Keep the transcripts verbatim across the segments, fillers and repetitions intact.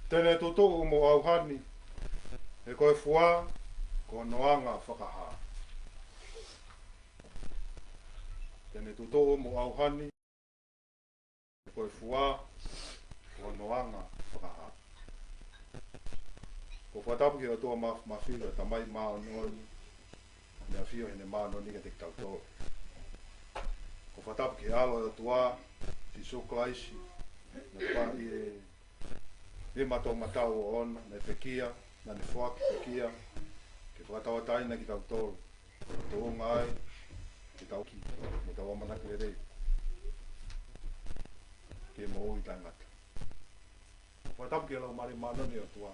Te ne tutuʻu mo ʻauhani, he ko e fua, ko hono anga fakahā. Te ne tutuʻu mo ʻauhani, he ko e fua, ko hono anga fakahā. ʻOku ou fakatapu ki he ʻOtua Maf-, Mafimafi, ko e Tamai Māʻoniʻoni, ʻa ʻene ʻafio ʻi heʻene māʻoniʻoni kiate kitautolu. ʻOku ou fakatapu ki he ʻAlo ʻo e ʻOtua, Sīsū Kalaisi, naʻe fai ʻi he ʻi he mata ʻo e mata ʻo ʻona, naʻe pekia, naʻa ne foaki pekia, ke fakatauʻatāina kitautolu, tuʻunga ai ke tau ki, mo tau ʻamanaki lelei ki he moʻui taʻengata. Fakatapu ki he Laumālie Māʻoniʻoni ʻo e ʻOtua,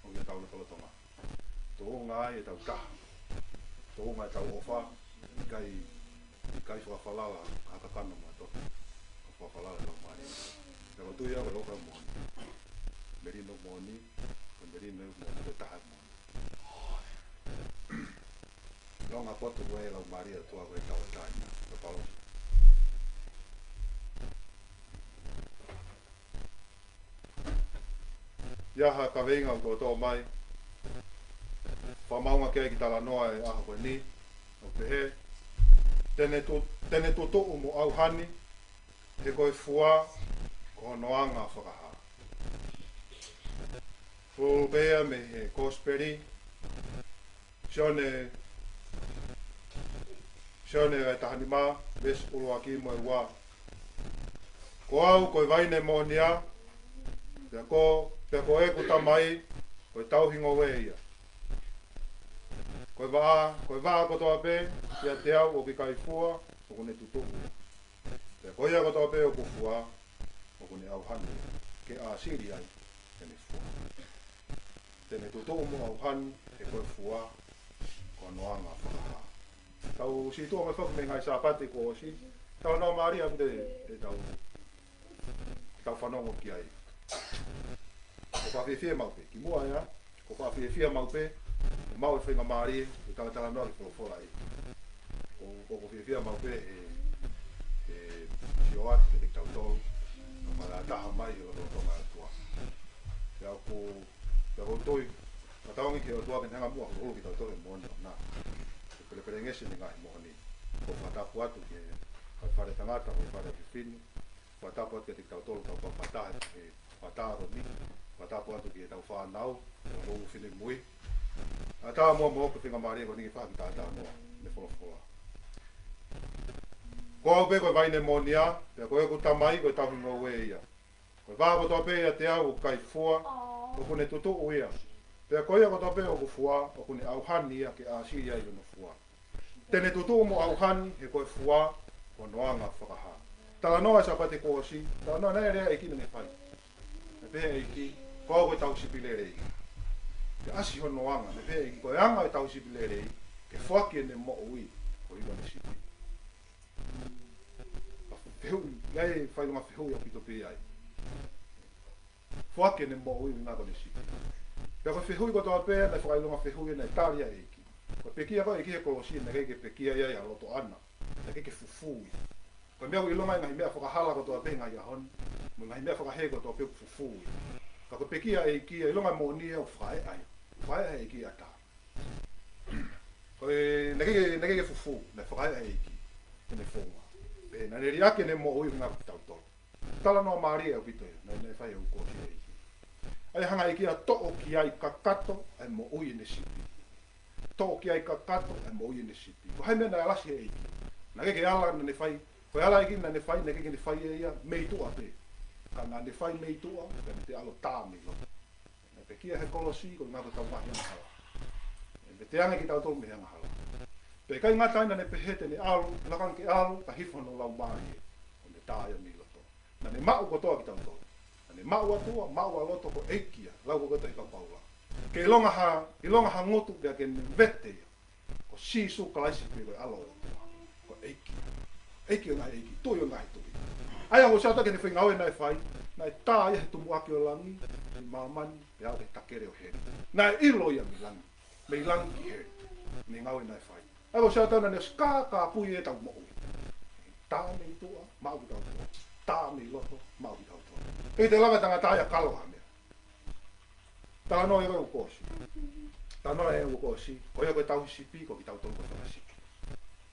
ʻoku ʻi hotau lotolotonga. Tuʻunga ai ʻetau taha, tuʻunga ʻetau ʻofa, ʻikai, ʻikai fakafalala ha kakano mo ha toto, ka fakafalala ʻe he Laumālie. Pea ʻoku ou tui au ko e ʻofa moʻoni, melino moʻoni, ko e melino moʻoni, ko e taha moʻoni. Longa poto ko e Laumālie ʻo e ʻOtua ko e tauʻatāina, ko e palo. ʻI ai ha kaveinga ʻoku tō mai, fakamaʻunga ki ai ki he talanoa ʻo e ʻaho ko eni, ʻoku pehē, te ne tu-, te ne tutuʻu mo ʻauhani, he ko e fua, ko hono anga fakahā. Fulu pē ia mei he Kosipeli, Sione, Sione vahe taha nima, veesi ʻuluaki mo e ua. Ko au, ko e vaine moʻoni ia, pea ko, pea ko ʻeku Tamai, ko e tauhi ngoue ia. Ko e vaʻa, ko e vaʻa kotoa pē, ʻiate au ʻoku ʻikai fua, ʻoku ne tutuʻu ia. Pea ko ia kotoa pē ʻoku fua, ʻoku ne ʻauhani ia, ke ʻāsili ai ʻene fua. Te ne tutuʻu mo ʻauhani, he ko e fua, ko hono anga fakahā. Tau sītuʻa mai foki mei he ngaahi Sāpate kuo ʻosi, talanoa mālie ʻaupito ʻetau, ʻetau fanongo ki ai. ʻOku ou fiefia maʻu pē, kimuʻa ia, ʻoku ou fiefia maʻu pē, ʻe maʻu e faingamālie, ʻo talatalanoa ki he folofola ʻa e ʻEiki. ʻOku, ʻoku ou fiefia maʻu pē he, he sio atu kiate kitautolu, ʻoku mālō taha mai he lotolotonga ʻo e ʻOtua. Pea ʻoku, pea ʻoku ou tui, fakatauange ki he ʻOtua ke ne hanga muʻa ʻo huluhulu kitautolu he moʻoni ʻoʻona. Ke pelepelengesi ʻene ngaahi moʻoni. ʻOku ou fakatapu atu ki he, ki he fale tangata, ki he fale fefine, fakatapu atu kiate kitautolu, tau papata he, he fakataha ko eni, fakatapu atu ki heʻetau fānau, ʻetau finemui. ʻAtā muʻa mo e faingamālie ko eni ke fakataha muʻa mei he folofola. Ko au pē ko e vaine moʻoni ia, pea ko ʻeku Tamai ko e tauhi ngoue ia. Ko e vaʻa kotoa pē ʻiate au ʻoku ʻikai fua, ʻoku ne tutuʻu ia. Pea ko ia kotoa pē ʻoku fua, ʻoku ne ʻauhani ia ke ʻāsili ai hono fua. Te ne tutuʻu mo ʻauhani, he ko e fua, ko hono anga fakahā. Talanoa ʻi he Sāpate kuo ʻosi, talanoa naʻe lea e ʻEiki naʻa ne fai. Naʻe pehē e ʻEiki, ko au ko e tauhi sipi lelei. Ke ʻasi hono anga, naʻe pehē e ʻEiki, ko e anga e tauhi sipi lelei, ke foaki ʻene moʻui, koeʻuhi ko ʻene sipi. Fehuʻi, ʻi ai e fakaʻilonga fehuʻi ʻaupito pē ai. Foaki ʻene moʻui ʻuhinga ko ʻene sipi. Pea ko e fehuʻi kotoa pē naʻe fakaʻilonga fehuʻi naʻe tali ʻe he ʻEiki. Ko e pekia ko ē ʻa e ʻEiki he kolosi naʻe ʻikai ke pekia ia ʻi he loto ʻana. Naʻe ʻikai ke fufū ia. Ko e meʻa ʻoku ʻilonga ai e ngaahi meʻa fakahala kotoa pē he ngaahi ʻaho ni. Mo e ngaahi meʻa fakahē kotoa pē ʻoku fufū ia. Ka ko e pekia ʻa e ʻEiki, ʻa e ʻilonga moʻoni ʻoku fakaeʻa ia. Fakaeʻa ʻe he ʻEiki ʻa e ʻatā. Ko e, naʻe ʻikai ke, naʻe ʻikai ke fufū, naʻe fakaeʻa ʻe he ʻEiki. ʻEne founga. Pea naʻa ne liʻaki ʻene moʻui ʻuhinga kiate kitautolu. Talanoa mālie ʻaupito ia, naʻe, naʻe fai ʻe he ʻū kolosi ʻa e ʻEiki. ʻA ia hanga ʻe he ʻEiki ʻo toʻo ki ai kakato ʻa e moʻui ʻene sipi. Toʻo ki ai kakato ʻa e moʻui ʻene sipi. Ko e hā e meʻa naʻe alasi ʻe he ʻEiki? Naʻe ʻikai ke ala naʻa ne fai, ko e ala ʻa e ʻEiki naʻa ne fai, naʻe ʻikai ke ne fai ʻe ia mei tuʻa pē. Ka naʻa ne fai mei tuʻa, pea naʻa ne ʻalu ʻo tā mei loto. Naʻe pekia he kolosi, koeʻuhinga ko ʻetau ngaahi angahala. ʻE mate ange kitautolu mei he angahala. Pea ʻikai ngata ai naʻa ne pehē te ne ʻalu, lakanga ke ʻalu, ka hifo hono laumālie. ʻO ne tā ia mei loto. Naʻa ne maʻu kotoa kitautolu. Naʻa ne maʻu ʻa tuʻa, maʻu ʻa loto ko e ʻEiki ia, lau ko ē ʻa e tohi ʻa Paula. Ke ʻilonga ha, ʻilonga ha ngutu pea ke ne vete ia. Ko Sīsū Kalaisi pē ko e ʻAlo ʻo e ʻOtua. Ko e ʻEiki. ʻEiki ʻo e ngaahi ʻeiki, Tuʻi ʻo e ngaahi tuʻi. ʻA ia ʻoku ou sio atu ki heʻene foʻi ngāue naʻe fai, naʻe tā ia he tumuʻaki ʻo langi, ki māmani, pea aʻu ki he takele ʻo heli. Naʻe ʻilo ia mei langi, mei langi ki heli, mei he ngāue naʻe fai. ʻA ia ʻoku ou sio atu naʻa ne ʻosi kākāpui ʻetau moʻui. Tā mei tuʻa, maʻu kitautolu. Tā mei loto, maʻu kitautolu. ʻE ʻikai te lava e tangata ia ʻo kalo ha meʻa. Talanoa ia ʻoku ʻosi. Talanoa ia ʻoku ʻosi. Ko ia ko e tauhi sipi, ko kitautolu ko e fakasipi.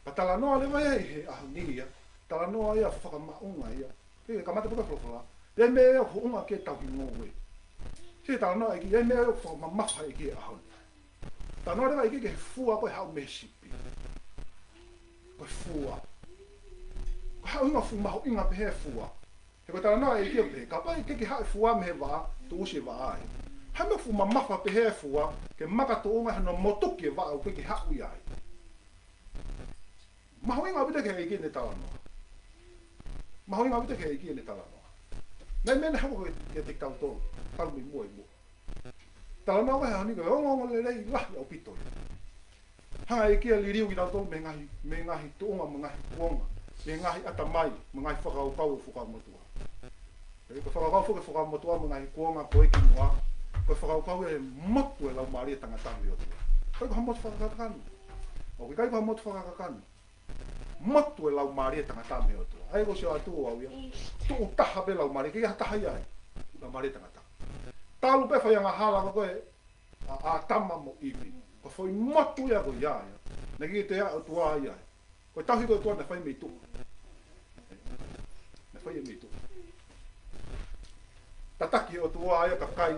Pea talanoa leva ia ʻi he ʻaho ni ia. Talanoa ia fakamaʻunga ia. Pea kamata pē ko e folofola. ʻI ai e meʻa ʻoku hounga ke tauhi ngoue. He talanoa ʻEiki, ʻi ai e meʻa ʻoku fakamamafa ʻEiki he ʻaho ni. Talanoa leva ʻEiki ki he fua ko ē ʻoku haʻu mei he sipi. Ko e fua. Ko e haʻu ʻuhinga fuʻu mahuʻinga pē he fua. He ko e talanoa ʻEiki ʻoku pehē, kapau ʻe ʻikai ke haʻu e fua mei he vaʻa, tuʻusi e vaʻa ai. Hā e meʻa fuʻu mamafa pē he fua, ke makatuʻunga hano motuki e vaʻa ʻoku ʻikai ke haʻu ia ai. Mahuʻinga ʻaupito ki he ʻEiki ʻene talanoa. Mahuʻinga ʻaupito ki he ʻEiki ʻene talanoa. Naʻe meʻa naʻe hoko kiate kitautolu, talu mei muʻa ʻi muʻa. Talanoa ko ē he ʻaho ni ko e ongoongolelei lahi ʻaupito. Hanga ʻEiki ʻo liliu kitautolu mei he ngaahi, mei he ngaahi tuʻunga, mei he ngaahi kuonga, mei he ngaahi ʻatamai, mei he ngaahi fakakaukau ʻo e Fuakava Motuʻa. Ko e fakakaukau foki ʻo e Fuakava Motuʻa mei he ngaahi kuonga ko ē kimuʻa, ko e fakakaukau ʻe motu e laumālie ʻo e tangata mei he ʻOtua. ʻIkai ko ha motu fakakakano. ʻOku ʻikai ko ha motu fakakakano. Motu e laumālie ʻo e tangata mei he ʻOtua. ʻA ia ko e sio atu au ia. Tuʻu taha pē laumālie, ʻikai ha taha ia ai. Laumālie ʻo e tangata. Talu pē fai angahala ko ē ʻa, ʻa ʻĀtama mo ʻIvi. Ko e foʻi motu ia ko ia ia. Naʻe ʻikai toe ʻi ai e ʻOtua ia ai. Ko e tauhi ko ē ʻa e ʻOtua naʻe fai mei tuʻa. Naʻe fai ia mei tuʻa. Tataki ʻe he ʻOtua ia e kakai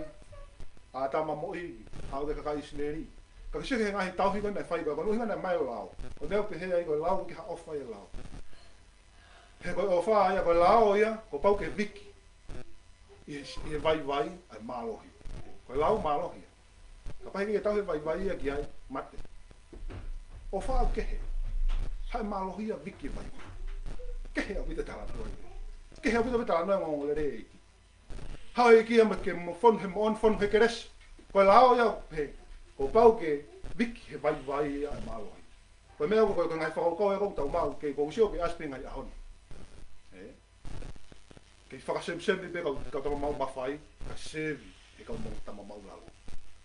ʻa ʻĀtama mo ʻIvi, ʻa e kakai ʻIsileli. Ka ke sio ki he ngaahi tauhi ko ē naʻe fai ko ē, ko e ʻuhinga naʻe ʻomai e lao. Ko e meʻa ʻoku pehē ai ko e lao, ʻikai ha ʻofa ʻi he lao. He ko e ʻofa ia, ko e lao ia, kuo pau ke viki ʻi he, ʻi he vaivai ʻa e mālohi. Ko e lao mālohi ia. Kapau ʻe ʻikai ke tauhi e vaivai ia ki ai, mate. ʻOfa ʻoku kehe. Haʻu e mālohi ia ʻo viki e vaivai. Kehe ʻaupito e talanoa ia. Kehe ʻaupito e talanoa e ongoongolelei ʻEiki. Haʻu e ʻEiki ia mo ke mo fonu he moʻoni, fonu he kelesi. Ko e lao ia ʻoku pehē, kuo pau ke viki he vaivai ʻa e mālohi. Ko e meʻa ko ē, ko e ngaahi fakakaukau ia ʻoku tau maʻu, ke ʻoku ou sio ki ai ʻasi pē he ngaahi ʻaho ni. Ē? Kei fakasemisemi pē kau, kau tama maʻu mafai, ka sevi he kau mo tama maʻulalo.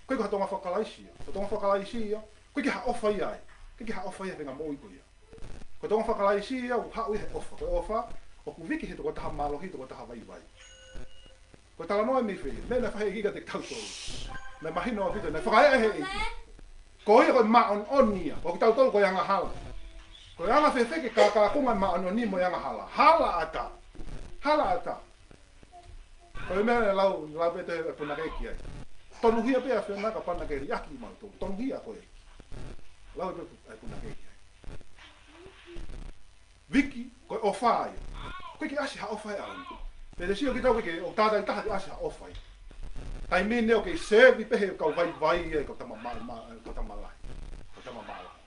ʻIkai ko ha Tonga faka-Kalaisi ia. Ko e Tonga faka-Kalaisi ia, ʻikai ke ha ʻofa ia ai. ʻIkai ke ha ʻofa ia he ngaahi moʻui ko ia. Ko e Tonga faka-Kalaisi ia, ʻoku haʻu ia he ʻofa. Ko e ʻofa, ʻoku viki he tokotaha mālohi, tokotaha vaivai. Ko e talanoa mei fē, meʻa naʻe fai ʻe he ʻEiki kiate kitautolu. Naʻe mahino ʻaupito, naʻe fakaeʻa ʻe he ʻEiki. Ko ia ko e māʻoniʻoni ia, ko kitautolu ko e angahala. Ko e anga fēfē ke kākākunga e māʻoniʻoni mo e angahala. Hala ʻatā. Hala ʻatā. Ko e meʻa naʻe lau, lau pē ʻe he punake ki ai. Tonuhia pē ʻa e ʻAfiona ka pana ke liʻaki mautolu. Tonuhia ko ē. Lau pē ʻe he punake ki ai. Viki, ko e ʻofa ia. ʻOku ʻikai ke ʻasi ha ʻofa ia ai. Pea te sio kitautolu ke, ʻoku tātāitaha ke ʻasi ha ʻofa ia. Taimi ni ʻoku kei sevi pē he kau vaivai ia, kau tama ma-, ma-, kau tama lahi. Kau tama mālohi.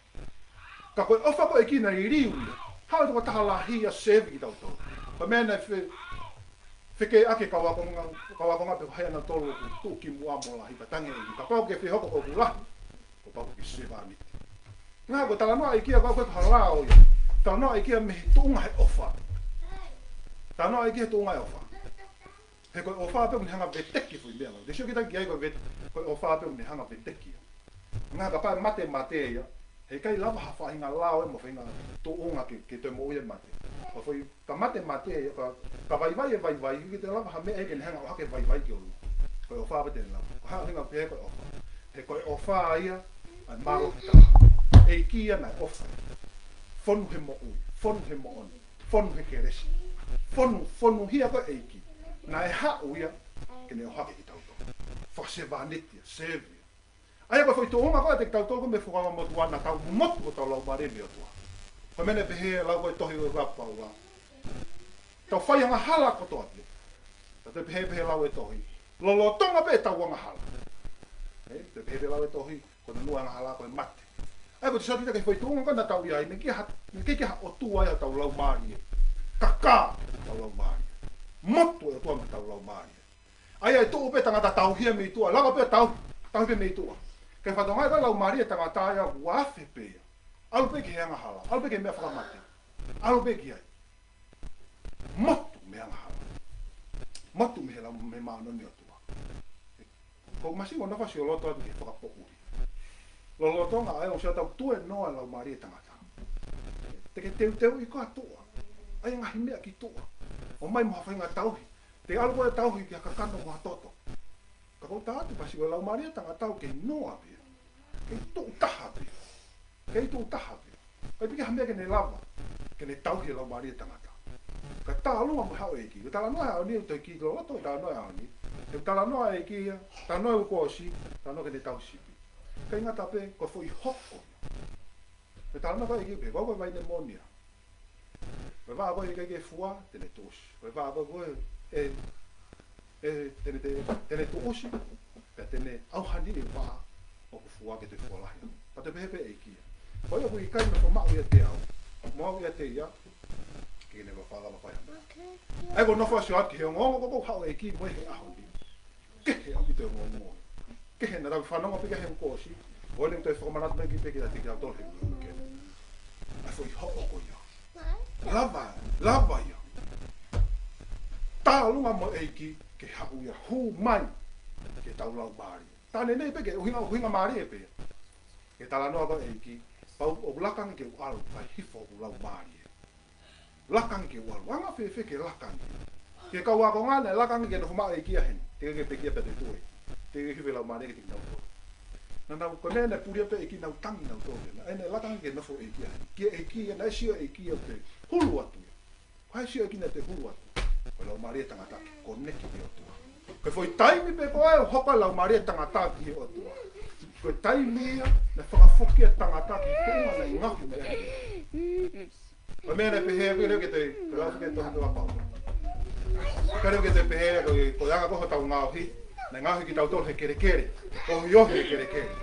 Ka ko e ʻofa ko ē ʻEiki naʻe liliu ia. Haʻu e tokotaha lahi ia ʻo sevi kitautolu. Ko e meʻa naʻe fe-, fekē ʻaki e kau ākonga, kau ākonga pe ko hai ʻanautolu ʻoku tuʻu kimuʻa mo lahi pea tangi ʻEiki. Kapau ʻoku ke fie hoko ʻoku lahi, kuo pau ke ke sevāniti. Ngā ko e talanoa ʻEiki ia ko ē ko e hā e lao ia. Talanoa ʻEiki ia mei he tuʻunga he ʻofa. Talanoa ʻEiki he tuʻunga he ʻofa. He ko e ʻofa pē ʻoku ne hanga ʻo veteki e foʻi meʻa. Te sio kitautolu ki ai ko e vet-, ko e ʻofa pē ʻoku ne hanga ʻo veteki ia. Ngā kapau ʻe mate e mate ia, heʻikai lava ha faʻahinga lao ʻe mo e faʻahinga tuʻunga ke, ke toe moʻui e mate. Ko e foʻi ka mate e mate ia, ka, ka vaivai e vaivai, ʻikai ke toe lava ha meʻa ia ke ne hanga ʻo ʻohake e vaivai ki ʻolunga. Ko e ʻofa pē te ne lava. Ko e hā e ʻuhinga pē ko e ʻofa. He ko e ʻofa ia, ʻa e mālohi taha. ʻEiki ia naʻe ʻofa. Fonu he moʻui, fonu he moʻoni, fonu he kelesi. Fonu, fonuhia ko ē ʻEiki. Naʻe haʻu ia, ke ne ʻohake kitautolu. Fakasevāniti ia, sevi ia. ʻA ia ko e foʻi tuʻunga ko ē ʻiate kitautolu ko ē mei he Fuakava Motuʻa naʻa tau motu hotau laumālie mei he ʻOtua. Ko e meʻa naʻe pehē lau ko ē tohi ʻo e Paula. Tau fai angahala kotoa pē. Tau te pehē pē he lau e tohi. Lolotonga pē ʻetau angahala. Ē, te pehē pē lau e tohi, ko e nunua angahala ko e mate. ʻA ia ko e te sio kita ki he foʻi tuʻunga ko ē naʻa tau ʻi ai, naʻe ʻikai ha, naʻe ʻikai ha ʻOtua ia ʻi hotau laumālie. Kakā hotau laumālie. Motu e ʻOtua mei hotau laumālie. ʻA ia ʻe tuʻu pē tangata tauhi ia mei tuʻa, lava pē tauhi, tauhi pē mei tuʻa. Kae fakatokangaʻi ko e laumālie ʻo e tangata ia ʻoku afe pē ia. ʻAlu pē ki he angahala, ʻalu pē ki he meʻa fakamate. ʻAlu pē ki ai. Motu mei he angahala. Motu mei he lau, mei he māʻoniʻoni ʻo e ʻOtua. Ko e masiva naʻa fasi ʻo loto atu ki he fakapoʻuli. Lolotonga ai ʻoku sio ʻetau tuēnoa e laumālie ʻo e tangata. Te ke teuteuʻi koe ʻa tuʻa. ʻAi e ngaahi meʻa ki tuʻa. ʻOmai mo ha faʻahinga tauhi. Te ʻalu koe ʻo tauhi ki ha kakano mo ha toto. Ko e taʻu atu pasi ko e laumālie ʻo e tangata ʻoku kei noa pē ia. Kei tuʻu taha pē ia. Kei tuʻu taha pē ia. ʻIkai pē ke ʻi ai ha meʻa ke ne lava ke ne tauhi e laumālie ʻo e tangata. Ka e tālunga mo e haʻu ʻa e ʻEiki. Ko e talanoa ʻo e ʻaho ni, ʻoku tau kei loloto he talanoa ʻo e ʻaho ni. He talanoa ʻa e ʻEiki ia, talanoa ʻa e ukosi, talanoa ki heʻene tauhi sipi. Kae ʻikai ngata pē, ko e foʻi hoko ia. Ko e talanoa ko ē ʻa e ʻEiki pē, ko au ko e vaine moʻoni ia. Ko e vaʻa ko ē ʻikai ke fua, te ne tuʻusi. Ko e vaʻa ko ē, ē, ē, te ne, te, te ne tuʻusi, pea te ne ʻauhani e vaʻa ʻoku fua ke toe fua lahi. Pea toe pehē pē ʻa e ʻEiki ia. Ko ia ʻoku ʻikai nofo maʻu ʻiate au, mo au ʻiate ia, ke ne vavevave ko ia. ʻA ia ko e nofo ʻa Sioapi ki he ongoongo ko ē ʻoku haʻu ʻa e ʻEiki mo ia he ʻaho ni. Kehe ʻaupito e ongoongo. Kehe naʻa tau fanongo pē ki ai he ukosi. ʻOku ou toe fakamanatu mai ki pē kiate kitautolu he uike ni. ʻA e foʻi hoko ko ia. Lava, lava ia. Tālunga mo e ʻEiki ke haʻu ia hū mai ki heʻetau laumālie. Taʻane nei pē ke ʻuhinga, ʻuhinga mālie pē. Ke talanoa ko ē ʻa e ʻEiki. Pau, ʻoku laka ange ke u ʻalu, kae hifo hoku laumālie. Laka ange ke u ʻalu. Anga fēfē ke laka ange? Ki he kau ākonga naʻe laka ange ke nofo maʻu ʻa e ʻEiki ia heni. Teʻeki ke pekia pea toe tuʻu. Teʻeki ke hifo e laumālie kiate kinautolu. Naʻa nau, ko e meʻa naʻe pulia pē ʻe he ʻEiki naʻa nau tangi kinautolu. Naʻe, naʻe laka ange ke nofo ʻa e ʻEiki ia heni. Ki he ʻEiki ia, naʻe sio ʻa e ʻEiki ia ʻoku toe hulu atu ia. Ko hai sio ʻa e ʻEiki naʻa toe hulu atu? Ko e laumālie ʻo e tangata ke konekiti ki he ʻOtua. Ko e foʻi taimi pē ko ē ʻoku hoko ai e laumālie ʻo e tangata ki he ʻOtua. Ko e taimi ia naʻe fakafoki ai e tangata ki he tuʻunga naʻe ngaohi mai ai. Ko e meʻa naʻe pehē, ko e lea ke te, ko e lau ke tohi ko ē ʻa Paula. Ko e lea ke te pehē, ko e, ko e anga ko ē hotau ngaohi, naʻe ngaohi kitautolu he kelekele, ohiohi he kelekele.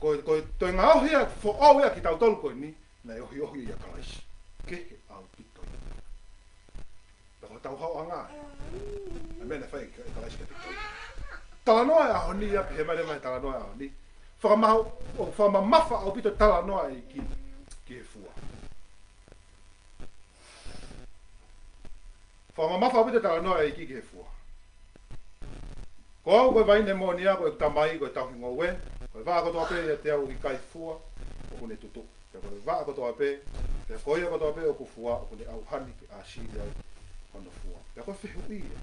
Ko e, ko e toe ngaohi ʻa e foʻou ia kitautolu ko eni, naʻe ohiohi ʻia Kalaisi. Kehe ʻaupito ia. Pea ko hotau haoʻanga ē. ʻA e meʻa naʻe fai ʻe Kalaisi kiate kitautolu. Talanoa ʻo e ʻaho ni ia, pehē mai leva he talanoa ʻo e ʻaho ni. Fakamahu, ʻoku fakamamafa ʻaupito e talanoa ʻa e ʻEiki ki he fua. Fakamamafa ʻaupito e talanoa ʻa e ʻEiki ki he fua. Ko au ko e vaine moʻoni ia, ko ʻeku Tamai ko e tauhi ngoue. Ko e vaʻa kotoa pē ʻiate au ʻoku ʻikai fua, ʻoku ne tutuʻu. Pea ko e vaʻa kotoa pē, pea ko ia kotoa pē ʻoku fua, ʻoku ne ʻauhani ke ʻāsili ai hono fua. Pea ko e fehuʻi ia,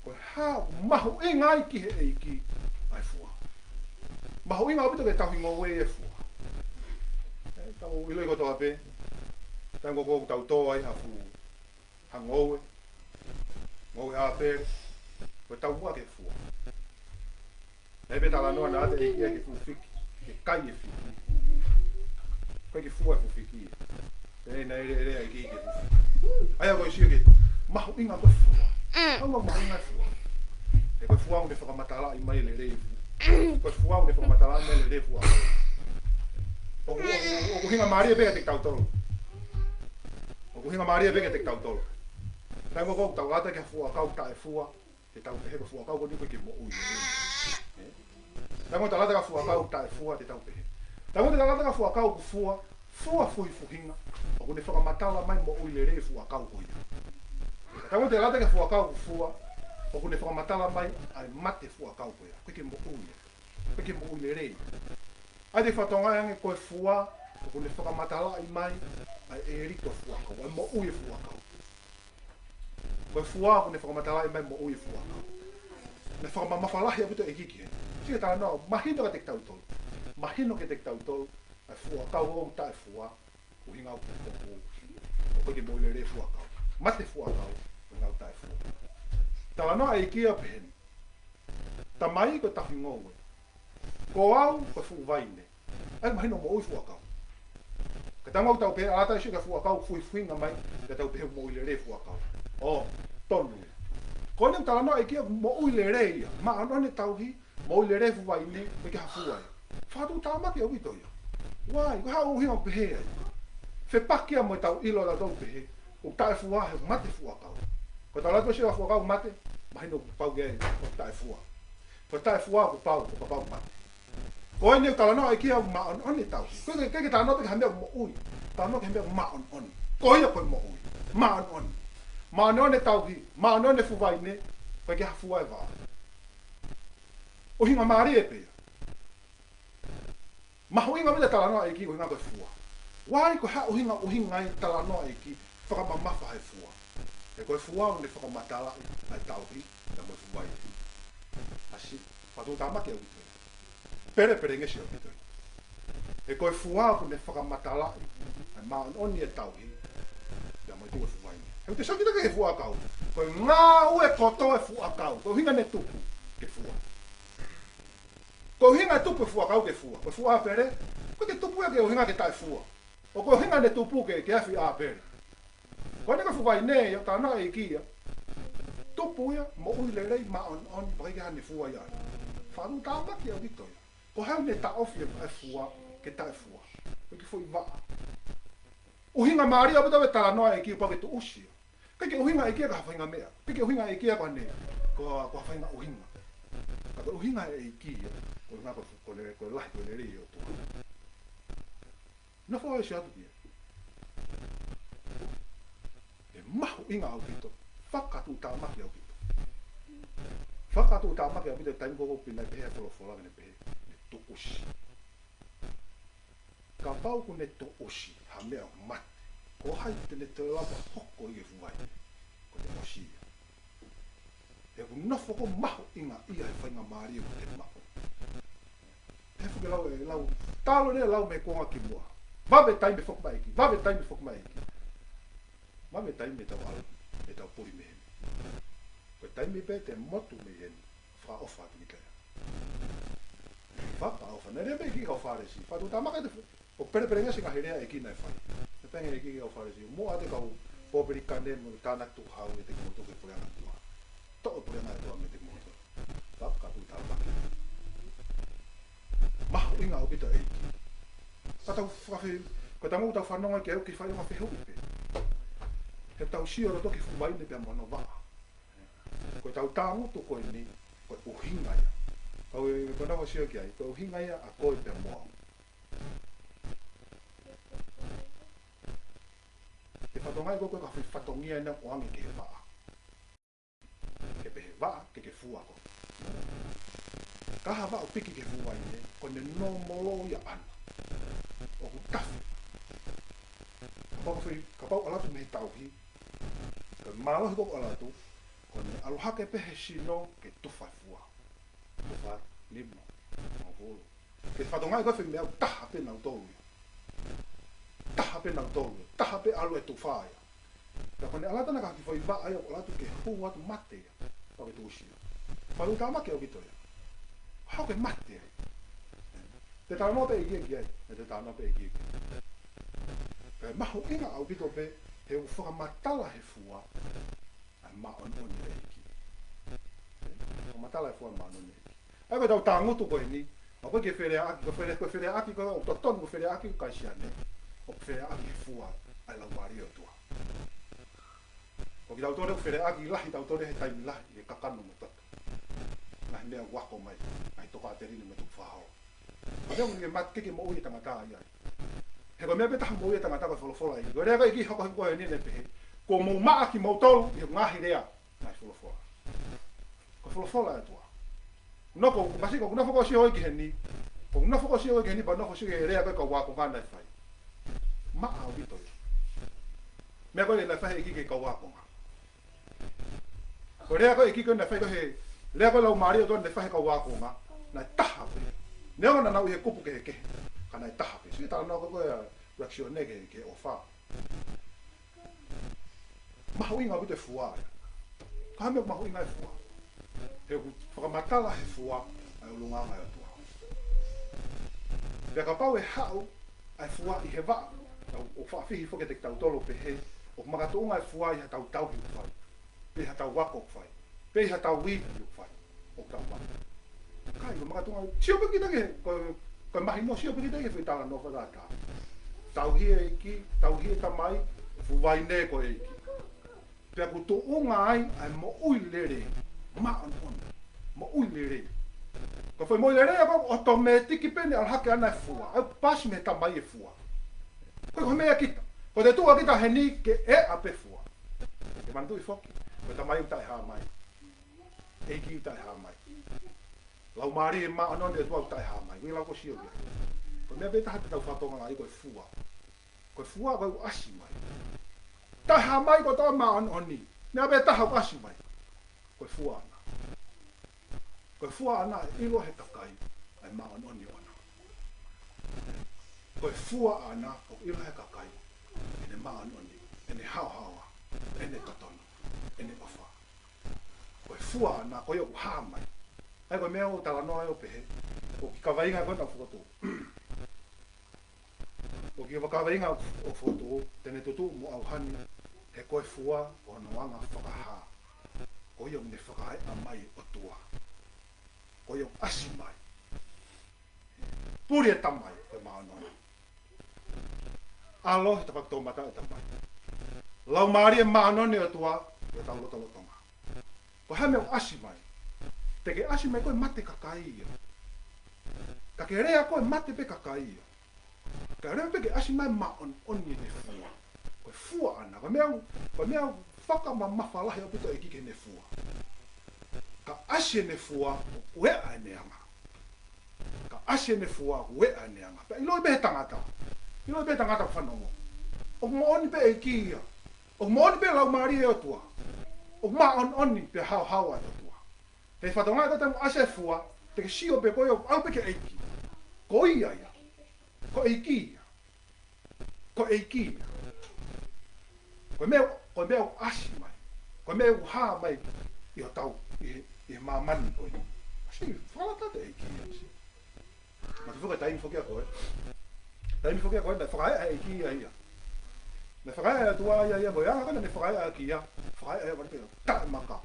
ko e hā ʻoku mahuʻinga ai ki he ʻEiki ʻa e fua? Mahuʻinga ʻaupito ki he tauhi ngoue e fua. ʻE, tau ʻiloʻi kotoa pē, taimi ko ē ʻoku tau tō ai ha fuʻu, ha ngoue, ngoue ʻāpele, ko e taumuʻa ki he fua. Naʻe pehē talanoa naʻe ʻata ʻe ia ki he fuʻu fiki, ke kai e fiki. Ko e kiʻi fua e fuʻu fiki. Pea naʻe lea, lea ʻa e ʻEiki ki he fuʻu fiki. ʻA ia ko e sio ki he mahuʻinga ko ē e fua. Hā e mahuʻinga e fua? He ko e fua ʻoku ne fakamatalaʻi mai e lelei e fua. Ko e fua ʻoku ne fakamatalaʻi mai e lelei e fua. ʻOku, ʻoku, ʻoku ʻuhinga mālie pē kiate kitautolu. ʻOku ʻuhinga mālie pē kiate kitautolu. Taimi ko ē ʻoku tau ʻata ki ha fuʻu ʻakau taʻefua, te tau pehē ko e fuʻu ʻakau ko eni ʻoku ʻikai ke moʻui. Ē? Taimi ko ē ʻoku tau ʻata ki ha fuʻu ʻakau taʻefua, te tau pehē. Taimi ko ē ʻoku tau ʻata ki ha fuʻu ʻakau ʻoku fua, fua fuhifuhinga, ʻoku ne fakamatala mai moʻui lelei e fuʻu ʻakau ko ia. Taimi ko ē ʻoku tau ʻata ki ha fuʻu ʻakau ʻoku fua, ʻoku ne fakamatala mai ʻa e mate e fuʻu ʻakau ko ia. ʻOku ʻikai ke moʻui ia. ʻOku ʻikai ke moʻui lelei. ʻA ia te u fakatokangaʻi ange ko e fua, ʻoku ne fakamatalaʻi mai ʻa e ʻelito e fuʻu ʻakau, ʻa e moʻui e fuʻu ʻakau. Ko e fua ʻoku ne fakamatalaʻi mai moʻui e fuʻu ʻakau. Naʻe fakamamafa lahi ʻaupito e ʻEiki ki heni. Sio ki he talanoa, mahino kiate kitautolu. Mahino kiate kitautolu, ʻa e fuʻu ʻakau ʻoku taʻefua, ʻuhinga ʻoku, ʻoku, ʻoku ʻikai ke moʻui lelei e fuʻu ʻakau. Mate e fuʻu ʻakau, ʻuhinga ʻoku taʻefua. Talanoa e ʻEiki ia ʻo pehē ni. Tamai ko e tauhi ngoue. Ko au ko e fuʻu vaine. ʻA ia mahino moʻui e fuʻu ʻakau. Ka taimi ʻoku tau pehē ʻalu atu ʻo sio ki ha fuʻu ʻakau fuhifuhinga mai, ka tau pehē moʻui lelei e fuʻu ʻakau. ʻO, tonu ia. Ko eni ʻoku talanoa e ʻEiki ia moʻui lelei ia. Māʻoniʻoni e tauhi, moʻui lelei e fuʻu vaine, ʻikai ke ha fua ia. Fakatuʻutāmaki ʻaupito ia. Why? Ko e hā e ʻuhinga ʻoku pehē ai? Fepaki ia mo ʻetau ʻilo ʻatautolu pehē ʻoku taʻefua he mate e fuʻu ʻakau. Ko ʻetau ʻalu atu ʻo sio ki ha fuʻu ʻakau mate, mahino ʻoku pau ke ʻoku taʻefua. Ko e taʻefua ʻoku pau, ʻoku pau mate. Ko eni ʻoku talanoa e ʻEiki ia ʻoku māʻoniʻoni e tauhi. ʻOku ʻikai ke, ke, ke talanoa pē ki ha meʻa ʻoku moʻui. Talanoa ki ha meʻa ʻoku māʻoniʻoni. Ko ia ko e moʻui. Māʻoniʻoni. Māʻoniʻoni e tauhi. Māʻoniʻoni e fuʻu vaine. ʻIkai ke ha fua e vaʻa. ʻUhinga mālie pē ia. Mahuʻinga ʻaupito e talanoa e ʻEiki ʻuhinga ko e fua. Why? Ko e hā e ʻuhinga, ʻuhinga e talanoa e ʻEiki fakamamafa he fua? He ko e fua ʻoku ne fakamatalaʻi ʻa e tauhi, pea mo e fuʻu vaine. Siʻi, fakatuʻutāmaki ʻaupito ia. Pelepelengesi ʻaupito ia. He ko e fua ʻoku ne fakamatalaʻi ʻa e māʻoniʻoni e tauhi, pea mo e tuʻu e fuaine. He ʻoku te sio kita ki he fuakau. Ko e ngāue kotoa e fuakau. Ko e ʻuhinga ne tupu ke fua. Ko e ʻuhinga e tupu e fuakau ke fua. Ko e fua ʻa Pele, ʻoku ʻikai ke tupu ia ke ʻuhinga ke taʻefua. ʻOku ʻuhinga ne tupu ke, ke afi ʻa Pele. Ko eni ko e fuaine ia, talanoa e ʻEiki ia. Tupu ia, moʻui lelei, māʻoniʻoni, pea ʻikai ke ha ne fua ia. Fakatuʻutāmaki ʻaupito ia. Ko hai ne taʻofi e fua ke taʻefua? Ko e kiʻi foʻi vaʻa. ʻUhinga mālie ʻaupito e talanoa e ʻEiki pea ke tuʻusi ia. ʻIkai ke ʻuhinga e ʻEiki ia ki ha faʻahinga meʻa. ʻIkai ke ʻuhinga e ʻEiki ia ko eni, ko, ko ha faʻahinga ʻuhinga. Ka ko e ʻuhinga e ʻEiki ia, ko e ʻuhinga ko, ko e, ko e lahi, ko e lelei ʻo e ʻOtua. Nofo ʻo sio atu ki ai. ʻE mahuʻinga ʻaupito. Fakatuʻutāmaki ʻaupito. Fakatuʻutāmaki ʻaupito e taimi ko ē ʻoku pehē ai e folofola, ne pehē, ne tuʻusi. Kapau ʻoku ne tuʻusi ha meʻa ʻoku mate, ko hai te ne toe lava hoko ʻi he fuaine? Ko e tuʻusi ia. He ʻoku nofo ko e mahuʻinga ia e faingamālie ʻoku te maʻu. He fuke lau e lau, talu eni e lau mei he kuonga kimuʻa. Vave taimi foki mai ki, vave taimi foki mai ki. Vave taimi ʻe tau ʻalu, ʻe tau puli mei heni. Ko e taimi pē te motu mei heni, fakaʻofa atu ki ai. Fakaʻofa, naʻe lea pē ki he kau Fālesi, fakatuʻutāmaki te fu-, ʻo pelepelengesi e ngaahi lea e ʻEiki naʻe fai. Naʻe pehē ange e ʻEiki ki he kau Fālesi, muʻa ʻa e kau pōpilikane mo e tānaki tukuhau meiate kimoutolu ki he puleʻanga ʻo e ʻOtua. Toʻo e puleʻanga ʻo e ʻOtua meiate kimoutolu. Fakatuʻutāmaki. Mahuʻinga ʻaupito e ʻEiki. Ka tau fakafe-, ka tau tau fanongo ki ai ʻoku fai ʻo fehuʻi pē. He tau sio loto ki he fuaine pea mo hono vaʻa. Ko ʻetau tangutu ko eni, ko e ʻuhinga ia. Kau e, ko ʻenau sio ki ai, ko e ʻuhinga ia ʻa koe pea mo au. Ko e fatongia ko ē ko e kau fatongia ʻena ʻoange ki he vaʻa. Ke pehē vaʻa, ke ke fua ko. Ka ha vaʻa ʻoku piki ki he fuaine, ko ʻene nōmolo ia ʻana. ʻOku tafe. Kapau ko e fai, kapau ʻalu atu mei he tauhi, ko e mālohi ko ē ʻalu atu, ko ʻene ʻalu hake pē he sino ke tufa e fua. Tufa, lima, mavulu. Ke fatongia ko e fai meʻa ʻoku taha pē nautolu ia. Taha pē nautolu ia. Taha pē ʻalu e tufa ia. Ka ko ʻene ʻalu atu ʻana ka ki he foʻi vaʻa ia, ʻalu atu ke hū atu mate ia. Pea ke tuʻusi ia. Fakatuʻutāmaki ʻaupito ia. Haʻu ke mate ai. Te talanoa pē ʻEiki ki ai. Te talanoa pē ʻEiki ki ai. Pea mahuʻinga ʻaupito pē, he ʻoku fakamatala he fua ʻa e māʻoniʻoni e ʻEiki. Fakamatala he fua māʻoniʻoni e ʻEiki. ʻA ia ko ʻetau tangutu ko eni, ʻoku ʻikai ke feleaʻaki, ko e fele-, ko e feleaʻaki ko ē ʻoku totonu, ko e feleaʻaki ʻoku ʻikai siane, ʻoku feleaʻaki he fua ʻa e Laumālie ʻo e ʻOtua. Ko kitautolu ʻoku feleaʻaki lahi tautolu he taimi lahi, he kakano mo e toto. Ngaahi meʻa ʻoku ako mai, ngaahi tokāteline mo e tukufakaholo. Ko e meʻa ʻoku ʻikai ke mate, ʻikai ke moʻui e tangata ia. He ko e meʻa pē taha moʻui e tangata ko e folofola ia. Ko e lea ko ē ʻEiki hoko hoko eni ne pehē, kuo mou maʻa kimoutolu ʻi he ngaahi lea, ngaahi folofola. Ko e folofola e ʻOtua. Nofo, masi ko ʻeku nofo ko ē ʻo sio ki heni. Ko ʻeku nofo ko ē ʻo sio ki heni, pea nofo ʻo sio ki he lea ko ē kau ākonga naʻe fai. Maʻa ʻaupito ia. Meʻa ko ē naʻe fai ʻe he ʻEiki ki he kau ākonga. Ko e lea ko ē ʻEiki ko ē naʻe fai ko ē he, lea ko ē Laumālie ʻo e ʻOtua naʻe fai he kau ākonga, naʻe taha pē. Neongo naʻa nau ʻi he kupu kehekehe, ka naʻe taha pē. Sio ki he talanoa ko ē ʻa Rex Sione ki he, ki he ʻofa. Mahuʻinga ʻaupito e fua ia. Ko e hā e meʻa mahuʻinga e fua? He ʻoku fakamatala he fua ʻa e ʻulungaanga ʻo e ʻOtua. Pea kapau ʻe haʻu ʻa e fua ʻi he vaʻa, ʻoku faʻa fihi foki kiate kitautolu pehē, ʻoku makatuʻunga e fua ʻi haʻatau tauhi ʻoku fai, pe ʻi haʻatau ako ʻoku fai, pe ʻi haʻatau ivi ʻoku fai, ʻoku tau mate. ʻIkai, ʻoku makatuʻunga, sio pē kita ki he, ko, ko e mahino, sio pē kita ki he foʻi talanoa fakatātā. Tauhi e ʻEiki, tauhi e Tamai, fuaine ko e ʻEiki. Pea ʻoku tuʻunga ai ʻa e moʻui lelei, māʻoniʻoni, moʻui lelei. Ko e foʻi moʻui lelei ʻa ia ʻoku ʻotomētiki pē ʻene ʻalu hake ʻana e fua, ʻoku pasi mei he Tamai e fua. ʻOku ʻikai ko ha meʻa ia kita. Ko ʻete tuʻu ʻa kita heni ke ʻea pē fua. Ke manatuʻi foki, ko e Tamai ʻoku taʻehāmai. ʻEiki ʻoku taʻehāmai. Laumālie Māʻoniʻoni ʻo e ʻOtua ʻoku taʻehāmai. ʻOku ʻi ai e lau ko ē ʻoku sio ki ai. Ko e meʻa pē taha te tau fakatokangaʻi ko e fua. Ko e fua ko ē ʻoku ʻasi mai. Taʻehāmai kotoa e māʻoniʻoni. Meʻa pē taha ʻoku ʻasi mai, ko e fua ʻana. Ko e fua ʻaʻana ʻe ʻilo he kakai ʻa e māʻoniʻoni ʻoʻona. Ko e fua ʻaʻana ʻoku ʻilo he kakai ʻene māʻoniʻoni, ʻene haohaoa, ʻene totonu, ʻene ʻofa. Ko e fua ʻaʻana ko ia ʻoku hā mai. ʻA ia ko e meʻa ʻoku talanoa ai ʻo pehē, ʻoku kiʻi kaveinga ko ena ʻoku fokotuʻu. ʻOku kiʻi kaveinga ʻoku fokotuʻu, te ne tutuʻu mo ʻauhani, he ko e fua ʻo hono anga fakahā. Ko ia ʻoku ne fakaeʻa mai ʻOtua. Ko ia ʻoku ʻasi mai. Puli e Tamai, ko e māʻoniʻoni. ʻAlo he tafaʻaki toʻomataʻu e Tamai. Laumālie Māʻoniʻoni ʻo e ʻOtua, ʻi hotau lotolotonga. Ko e hā e meʻa ʻoku ʻasi mai? Te ke ʻasi mai koe mate kakai ia. Ka ke lea koe mate pē kakai ia. Ka lea pē ke ʻasi mai māʻoniʻoni ʻene fua. Ko e fua ʻaʻana, ko e meʻa ʻoku, ko e meʻa ʻoku fakamamafa lahi ʻaupito e ʻEiki ki heʻene fua. Ka ʻasi ʻene fua, ʻoku eʻa ʻene anga. Ka ʻasi ʻene fua, ʻoku eʻa ʻene anga. Pea ʻiloʻi pē he tangata. ʻIloʻi pē he tangata fanongo. ʻOku moʻoni pē ʻEiki ia. ʻOku moʻoni pē Laumālie ʻo e ʻOtua. ʻOku māʻoniʻoni pea haohaoa e ʻOtua. He fatongia ko e taimi ʻoku ʻasi e fua, te ke sio pē koe ʻo ʻalu pē ki he ʻEiki. Ko ia ia. Ko e ʻEiki ia. Ko e ʻEiki ia. Ko e meʻa, ko e meʻa ʻoku ʻasi mai. Ko e meʻa ʻoku hā mai ʻi hotau, ʻi he, ʻi he māmani ko ē. ʻAsi, fakalata atu e ʻEiki ia. Matu foki taimi foki ʻa ko ē. Taimi foki ʻa ko ē, naʻe fakaeʻa e ʻEiki ia ia. Naʻe fakaeʻa e ʻOtua ia ia ko ē. Anga ko ē naʻe fakaeʻa ki ai. Fakaeʻa ia vale pē. Taʻemaka.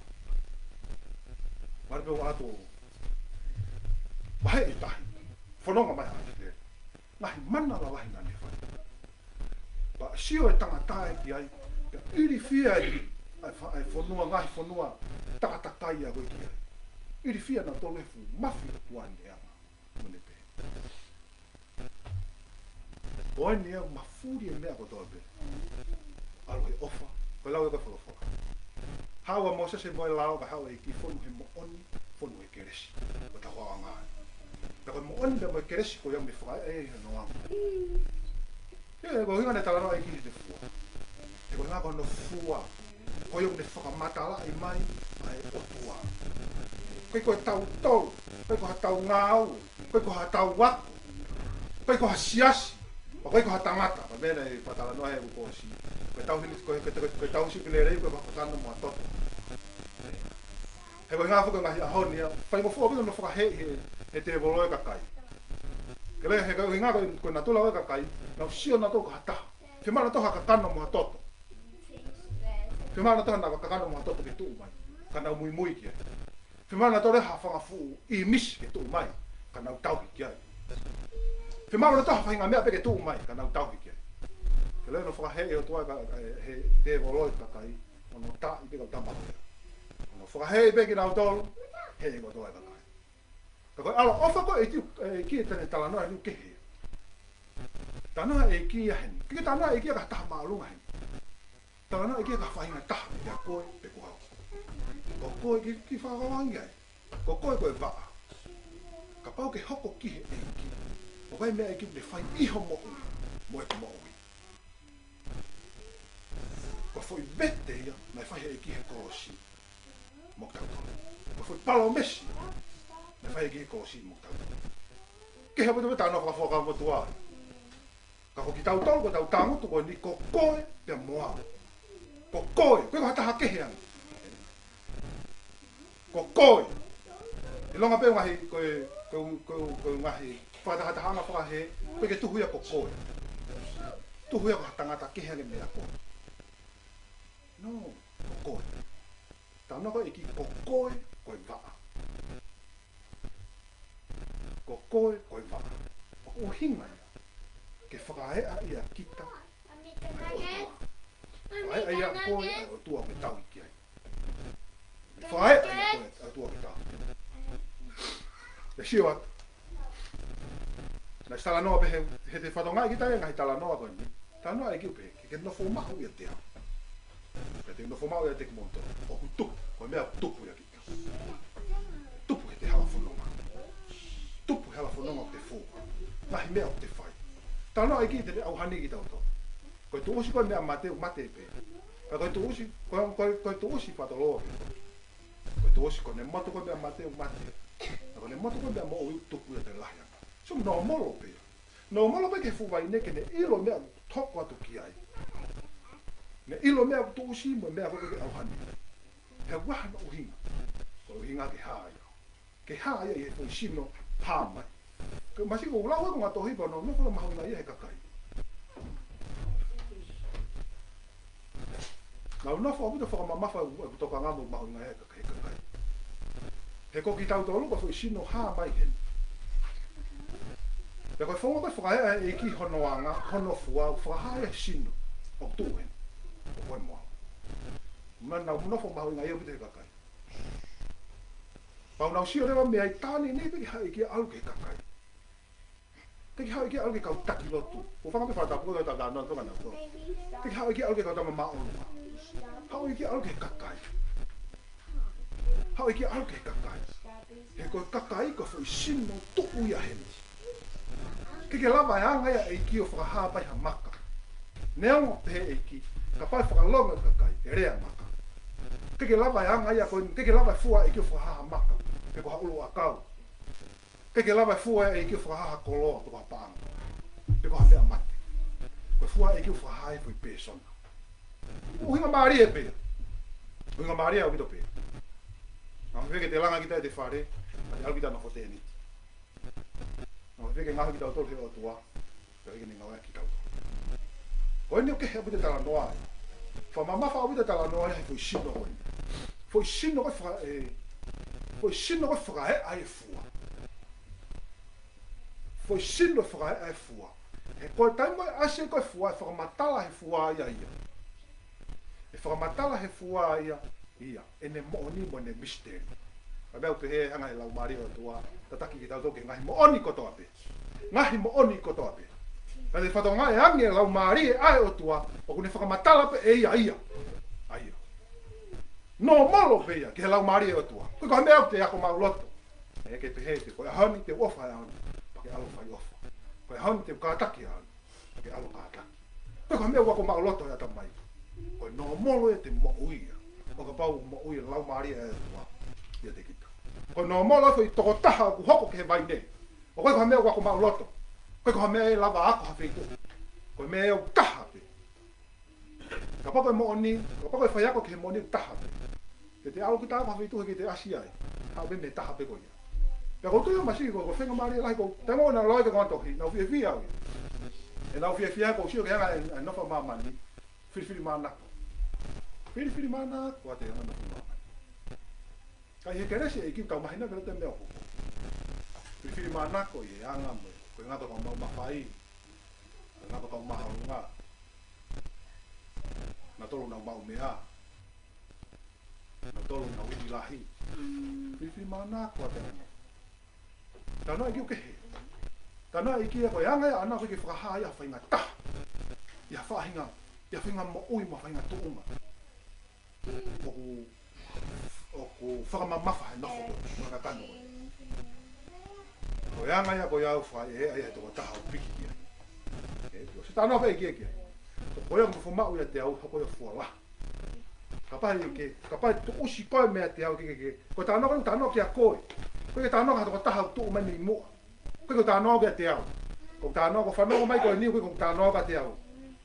Vale pē ʻo ʻatu. Vahe ʻi tahi. Fononga mai ha ʻAkitele. Ngaahi mana lalahi naʻa ne fai. Pea sio e tangata ē ki ai, pea ilifia ai, ʻa e fa-, ʻa e fonua, ngaahi fonua, takatakai ʻa ko ē ki ai. Ilifia nautolu he fuʻu mafi ʻo e ʻOtua ʻene anga, mo ne pehē. Ko eni ia mafuli e meʻa kotoa pē. ʻAlu he ʻofa, ko e lau ē ko e folofola. Haʻu ʻa Mōsese mo e lao ka haʻu e ʻEiki fonu he moʻoni, fonu he kelesi. Ko e tau anga. Pea ko e moʻoni pea mo e kelesi ko ia ʻoku ne fakaeʻa ʻi hono anga. Ia, ko e ʻuhinga naʻe talanoa e ʻEiki he fua. He ko e ʻuhinga ko hono fua. Ko ia ʻoku ne fakamatalaʻi mai ʻa e ʻOtua. ʻIkai ko e tau tolu, ʻikai ko ha tau ngāue, ʻikai ko ha tau ako, ʻikai ko ha siasi, ʻikai ko ha tangata. Ka mena e fatalanoa he ukosi. Ko e tau hili, ko e, ko e, ko e, ko e tau sipi lelei, ko e fakakano mo e toto. He ko e ʻuhinga foki ngaahi ʻaho ni ia, fai mo fua pito no fakaheeʻi he, he tēvolo e kakai. Ke lea he ko e ʻuhinga ko e, ko e natula e kakai, nau sio nautolu ko ha taha. Fiemaʻu nautolu ha kakano mo ha toto. Fiemaʻu nautolu ha kakano mo ha toto ke tuʻu mai. Ka nau muimui ki ai. Fiemaʻu nautolu ha fanga fuʻu ʻīmisi ke tuʻu mai. Ka nau tauhi ki ai. Fiemaʻu nautolu ha faʻahinga meʻa pē ke tuʻu mai. Ka nau tauhi ki ai. Ke lea no fakaheeʻi ʻOtua ka, he, he tēvolo e kakai. ʻO no taʻi pē ka tama. ʻO no fakaheeʻi pē kinautolu, heeʻi kotoa e kakai. Ka ko e ʻaloʻofa ko e ʻEiki, ʻEiki te ne talanoa ʻi he ʻuhinga kehe. Talanoa e ʻEiki ia heni. ʻIkai ke talanoa e ʻEiki ia ki ha taha māʻolunga heni. Talanoa e ʻEiki ia ki ha faʻahinga taha, pea ko koe, pe ko au. Ko koe ki, ki fakawangi ai. Ko koe ko e vaʻa. Kapau ke hoko ki he ʻEiki. ʻOku ʻi ai e meʻa ʻEiki ne fai ʻi ho moʻui. Mo ʻeku moʻui. Ko e foʻi vete ia, naʻe fai he ʻEiki he kolosi. Mo kitautolu. Ko e foʻi palōmesi ia, naʻe fai he ʻEiki he kolosi mo kitautolu. Kehe ʻaupito pē talanoa fakafofonga motuʻa. Ka ko kitautolu, ko ʻetau tangutu ko eni ko koe pea mo au. Ko koe, ʻikai ko ha taha kehe ange. Ko koe. ʻIlonga pē ngaahi, ko e, ko e, ko e, ko e ngaahi fakatahatahaʻanga fakahē, ʻikai ke tuhu ia ko koe. Tuhu ia ko ha tangata kehe ange meia koe. No, ko koe. Talanoa ko e ʻEiki ko koe, ko e vaʻa. Ko koe, ko e vaʻa. ʻOku ʻuhinga ia. Ke fakaeʻa ia kita. ʻA e ʻOtua. Fakaeʻa ia koe, ʻa e ʻOtua ke tauhi ki ai. Fakaeʻa ia koe, ʻa e ʻOtua ke tauhi. ʻE sio atu. Naʻe talanoa pē he, he te fatongia kita e ngaahi talanoa ko eni. Talanoa e ʻEiki pē, ke, ke nofo maʻu ʻiate au. Ke te nofo maʻu ʻiate kimoutolu. ʻOku tupu, ko e meʻa ʻoku tupu ia kita. Tupu he te hala fononga. Tupu he hala fononga ʻoku te fou. Ngaahi meʻa ʻoku te fai. Talanoa e ʻEiki te ne ʻauhani kitautolu. Ko e tuʻusi ko e meʻa mate, mate pē. Ka ko e tuʻusi, ko, ko, ko e tuʻusi fakalotoloa pē. Ko e tuʻusi ko ʻene motu ko e meʻa mate, mate. Ko ʻene motu ko e meʻa moʻui ʻoku tupu ia ʻi he lahi ange. So, nōmolo pē. Nōmolo pē ki he fuʻu vaine ke ne ʻilo e meʻa ʻoku hoko atu ki ai. Ne ʻilo e meʻa ʻoku tuʻusi mo e meʻa ʻoku ʻikai ke ʻauha ni. He ʻoku ʻi ai hano ʻuhinga. Ko e ʻuhinga ke hā ia. Ke hā ia ʻi he foʻi sino hā mai. Ko e masiʻi ʻoku lau ʻe he ngaahi tohi pea nau nofo mahuʻinga ia he kakai. Nau nofo ʻo ʻalu ʻo fakamamafa ʻeku tokanga mo mahuʻinga ia he kakai. He ko kitautolu ko e foʻi sino hā mai heni. Pea ko e founga ko e fakaeʻa ʻe he ʻEiki hono anga, hono fua, ʻo fakahā ia he sino ʻoku tuʻu heni. Ko koe mo au. Naʻa nau nofo mahuʻinga ia ʻaupito he kakai. Pea ʻoku nau sio leva mei ai, tā ni ni pē ke haʻu e ʻEiki ʻo ʻalu ki he kakai. Te ke haʻu e ʻEiki ʻo ʻalu ki he kau taki lotu. Ko e fanga pē fakatapu ko e tau tau nau tau nau tau. Te ke haʻu e ʻEiki ʻo ʻalu ki he kau tama māʻolunga. Haʻu e ʻEiki ʻo ʻalu ki he kakai. Haʻu e ʻEiki ʻo ʻalu ki he kakai. He ko e kakai ko e foʻi sino tuʻu ia heni. ʻIkai ke lava e anga ia ʻa e ʻEiki ʻo fakahā pē ha maka. Neongo pē ʻe he ʻEiki, kapau ʻe fakalongo e kakai, ʻe lea maka. ʻIkai ke lava e anga ia ko e, ʻikai ke lava e fua ʻa e ʻEiki ʻo fakahā ha maka. Pe ko ha ʻuluʻakau. ʻIkai ke lava e fua ʻa e ʻEiki ʻo fakahā ha koloa, pe ko ha paʻanga. Pe ko ha meʻa mate. Ko e fua ʻa e ʻEiki ʻoku fakahā ʻe he foʻi pēsona. ʻUhinga mālie pē. ʻUhinga mālie ʻaupito pē. Naʻa mo fēfē ke te langa kita ʻi he fale, ʻa te ʻalu kita ʻo nofo tēniti. Naʻa mo fēfē ke ngaohi kitautolu ʻe he ʻOtua, pea ʻikai ke ne ngāueʻaki kitautolu. Ko eni ʻoku kehe ʻaupito e talanoa ia. Fakamamafa ʻaupito e talanoa ia he foʻi sino ko eni. Foʻi sino ko e faka-, ē, foʻi sino ko e fakaeʻa e fua. Foʻi sino fakaeʻa e fua. He ko e taimi ʻe ʻasi ai ko e fua, ʻe fakamatala he fua ia ia. ʻE fakamatala he fua ia, ia, ʻene moʻoni mo ʻene misiteli. Ka meʻa ʻoku pehē ʻe he anga ʻe he Laumālie ʻo e ʻOtua, tataki kitautolu ki he ngaahi moʻoni kotoa pē. Ngaahi moʻoni kotoa pē. Ka te fatongia ʻe ange ʻe he Laumālie ʻa e ʻOtua, ʻoku ne fakamatala pē ʻe ia ia. ʻA ia. Nōmolo pē ia, ki he Laumālie ʻo e ʻOtua. Ko e, ko e meʻa ʻoku te ako maʻuloto. ʻE ke pehē te, ko e ʻaho ni te u ʻofa he ʻaho ni, pea ke ʻalu ʻo fai ʻofa. Ko e ʻaho ni te u kātaki he ʻaho ni, pea ke ʻalu ʻo kātaki. Pea ko e meʻa ʻoku ako maʻuloto he ʻatamai. Ko e nōmolo ia te moʻui ia. ʻO kapau moʻui e Laumālie ʻa e ʻOtua ʻiate kita. Ko e nōmolo ia foʻi tokotaha ʻoku hoko ki he vaine. ʻOku ʻikai ko ha meʻa ʻoku ako maʻuloto. ʻIkai ko ha meʻa ʻe lava ako ha feituʻu. Ko e meʻa ʻoku taha pē. Kapau ko e moʻoni, kapau ko e faiako ki he moʻoni ʻoku taha pē. Ke te ʻalu kita ʻo ako ha feituʻu ke te ʻasi ai. Haʻu pē mei he taha pē ko ia. Pea ko e tuʻu ia masiʻi ko e, ko e faingamālie lahi ko e, taimi naʻa ku lau e ngaahi tohi, naʻa ku fiefia au ia. ʻE naʻa ku fiefia ko e sio ki he anga e, e nofo ʻa māmani. Filifilimānako. Filifilimānako ʻa e anga e nofo ʻa māmani. Ka ʻi he kelesi ʻa e ʻEiki ʻoku tau mahino pē loto e meʻa ʻoku hoko. Filifilimānako ʻi he anga mo e, ko e ngaahi kau maʻu mafai. Ko e ngaahi kau māʻolunga. Nautolu ʻoku nau maʻu meʻa. Nautolu ʻoku nau ivi lahi. Filifilimānako ʻa e anga. Talanoa ʻEiki ʻoku kehe. Talanoa ʻEiki ia ko e anga ia ʻaʻana ʻoku ʻikai ke fakahā ia ha faʻahinga taha. ʻI ha faʻahinga, ʻi ha faʻahinga moʻui mo ha faʻahinga tuʻunga. ʻOku, ʻoku fakamamafa he nofo ko e, mo e kakano ko e. Ko e anga ia ko ia ʻoku fai ʻe, ʻe, ʻe he tokotaha ʻoku piki ki ai. ʻE, ʻosi talanoa pē ʻEiki ia ki ai. Ko ia ʻoku nofo maʻu ʻiate au, hoko ia ʻo fua lahi. Kapau ʻe ke, kapau ʻe tuʻusi koe meiate au ke, ke, ke. Ko e talanoa ko eni talanoa kiate koe. ʻOku ʻikai ke talanoa ki ha tokotaha ʻoku tuʻu mai mei muʻa. ʻOku ʻikai ko e talanoa kiate au. Ko e talanoa ko e fanongo mai ko eni, ʻoku ʻikai ko e talanoa kiate au.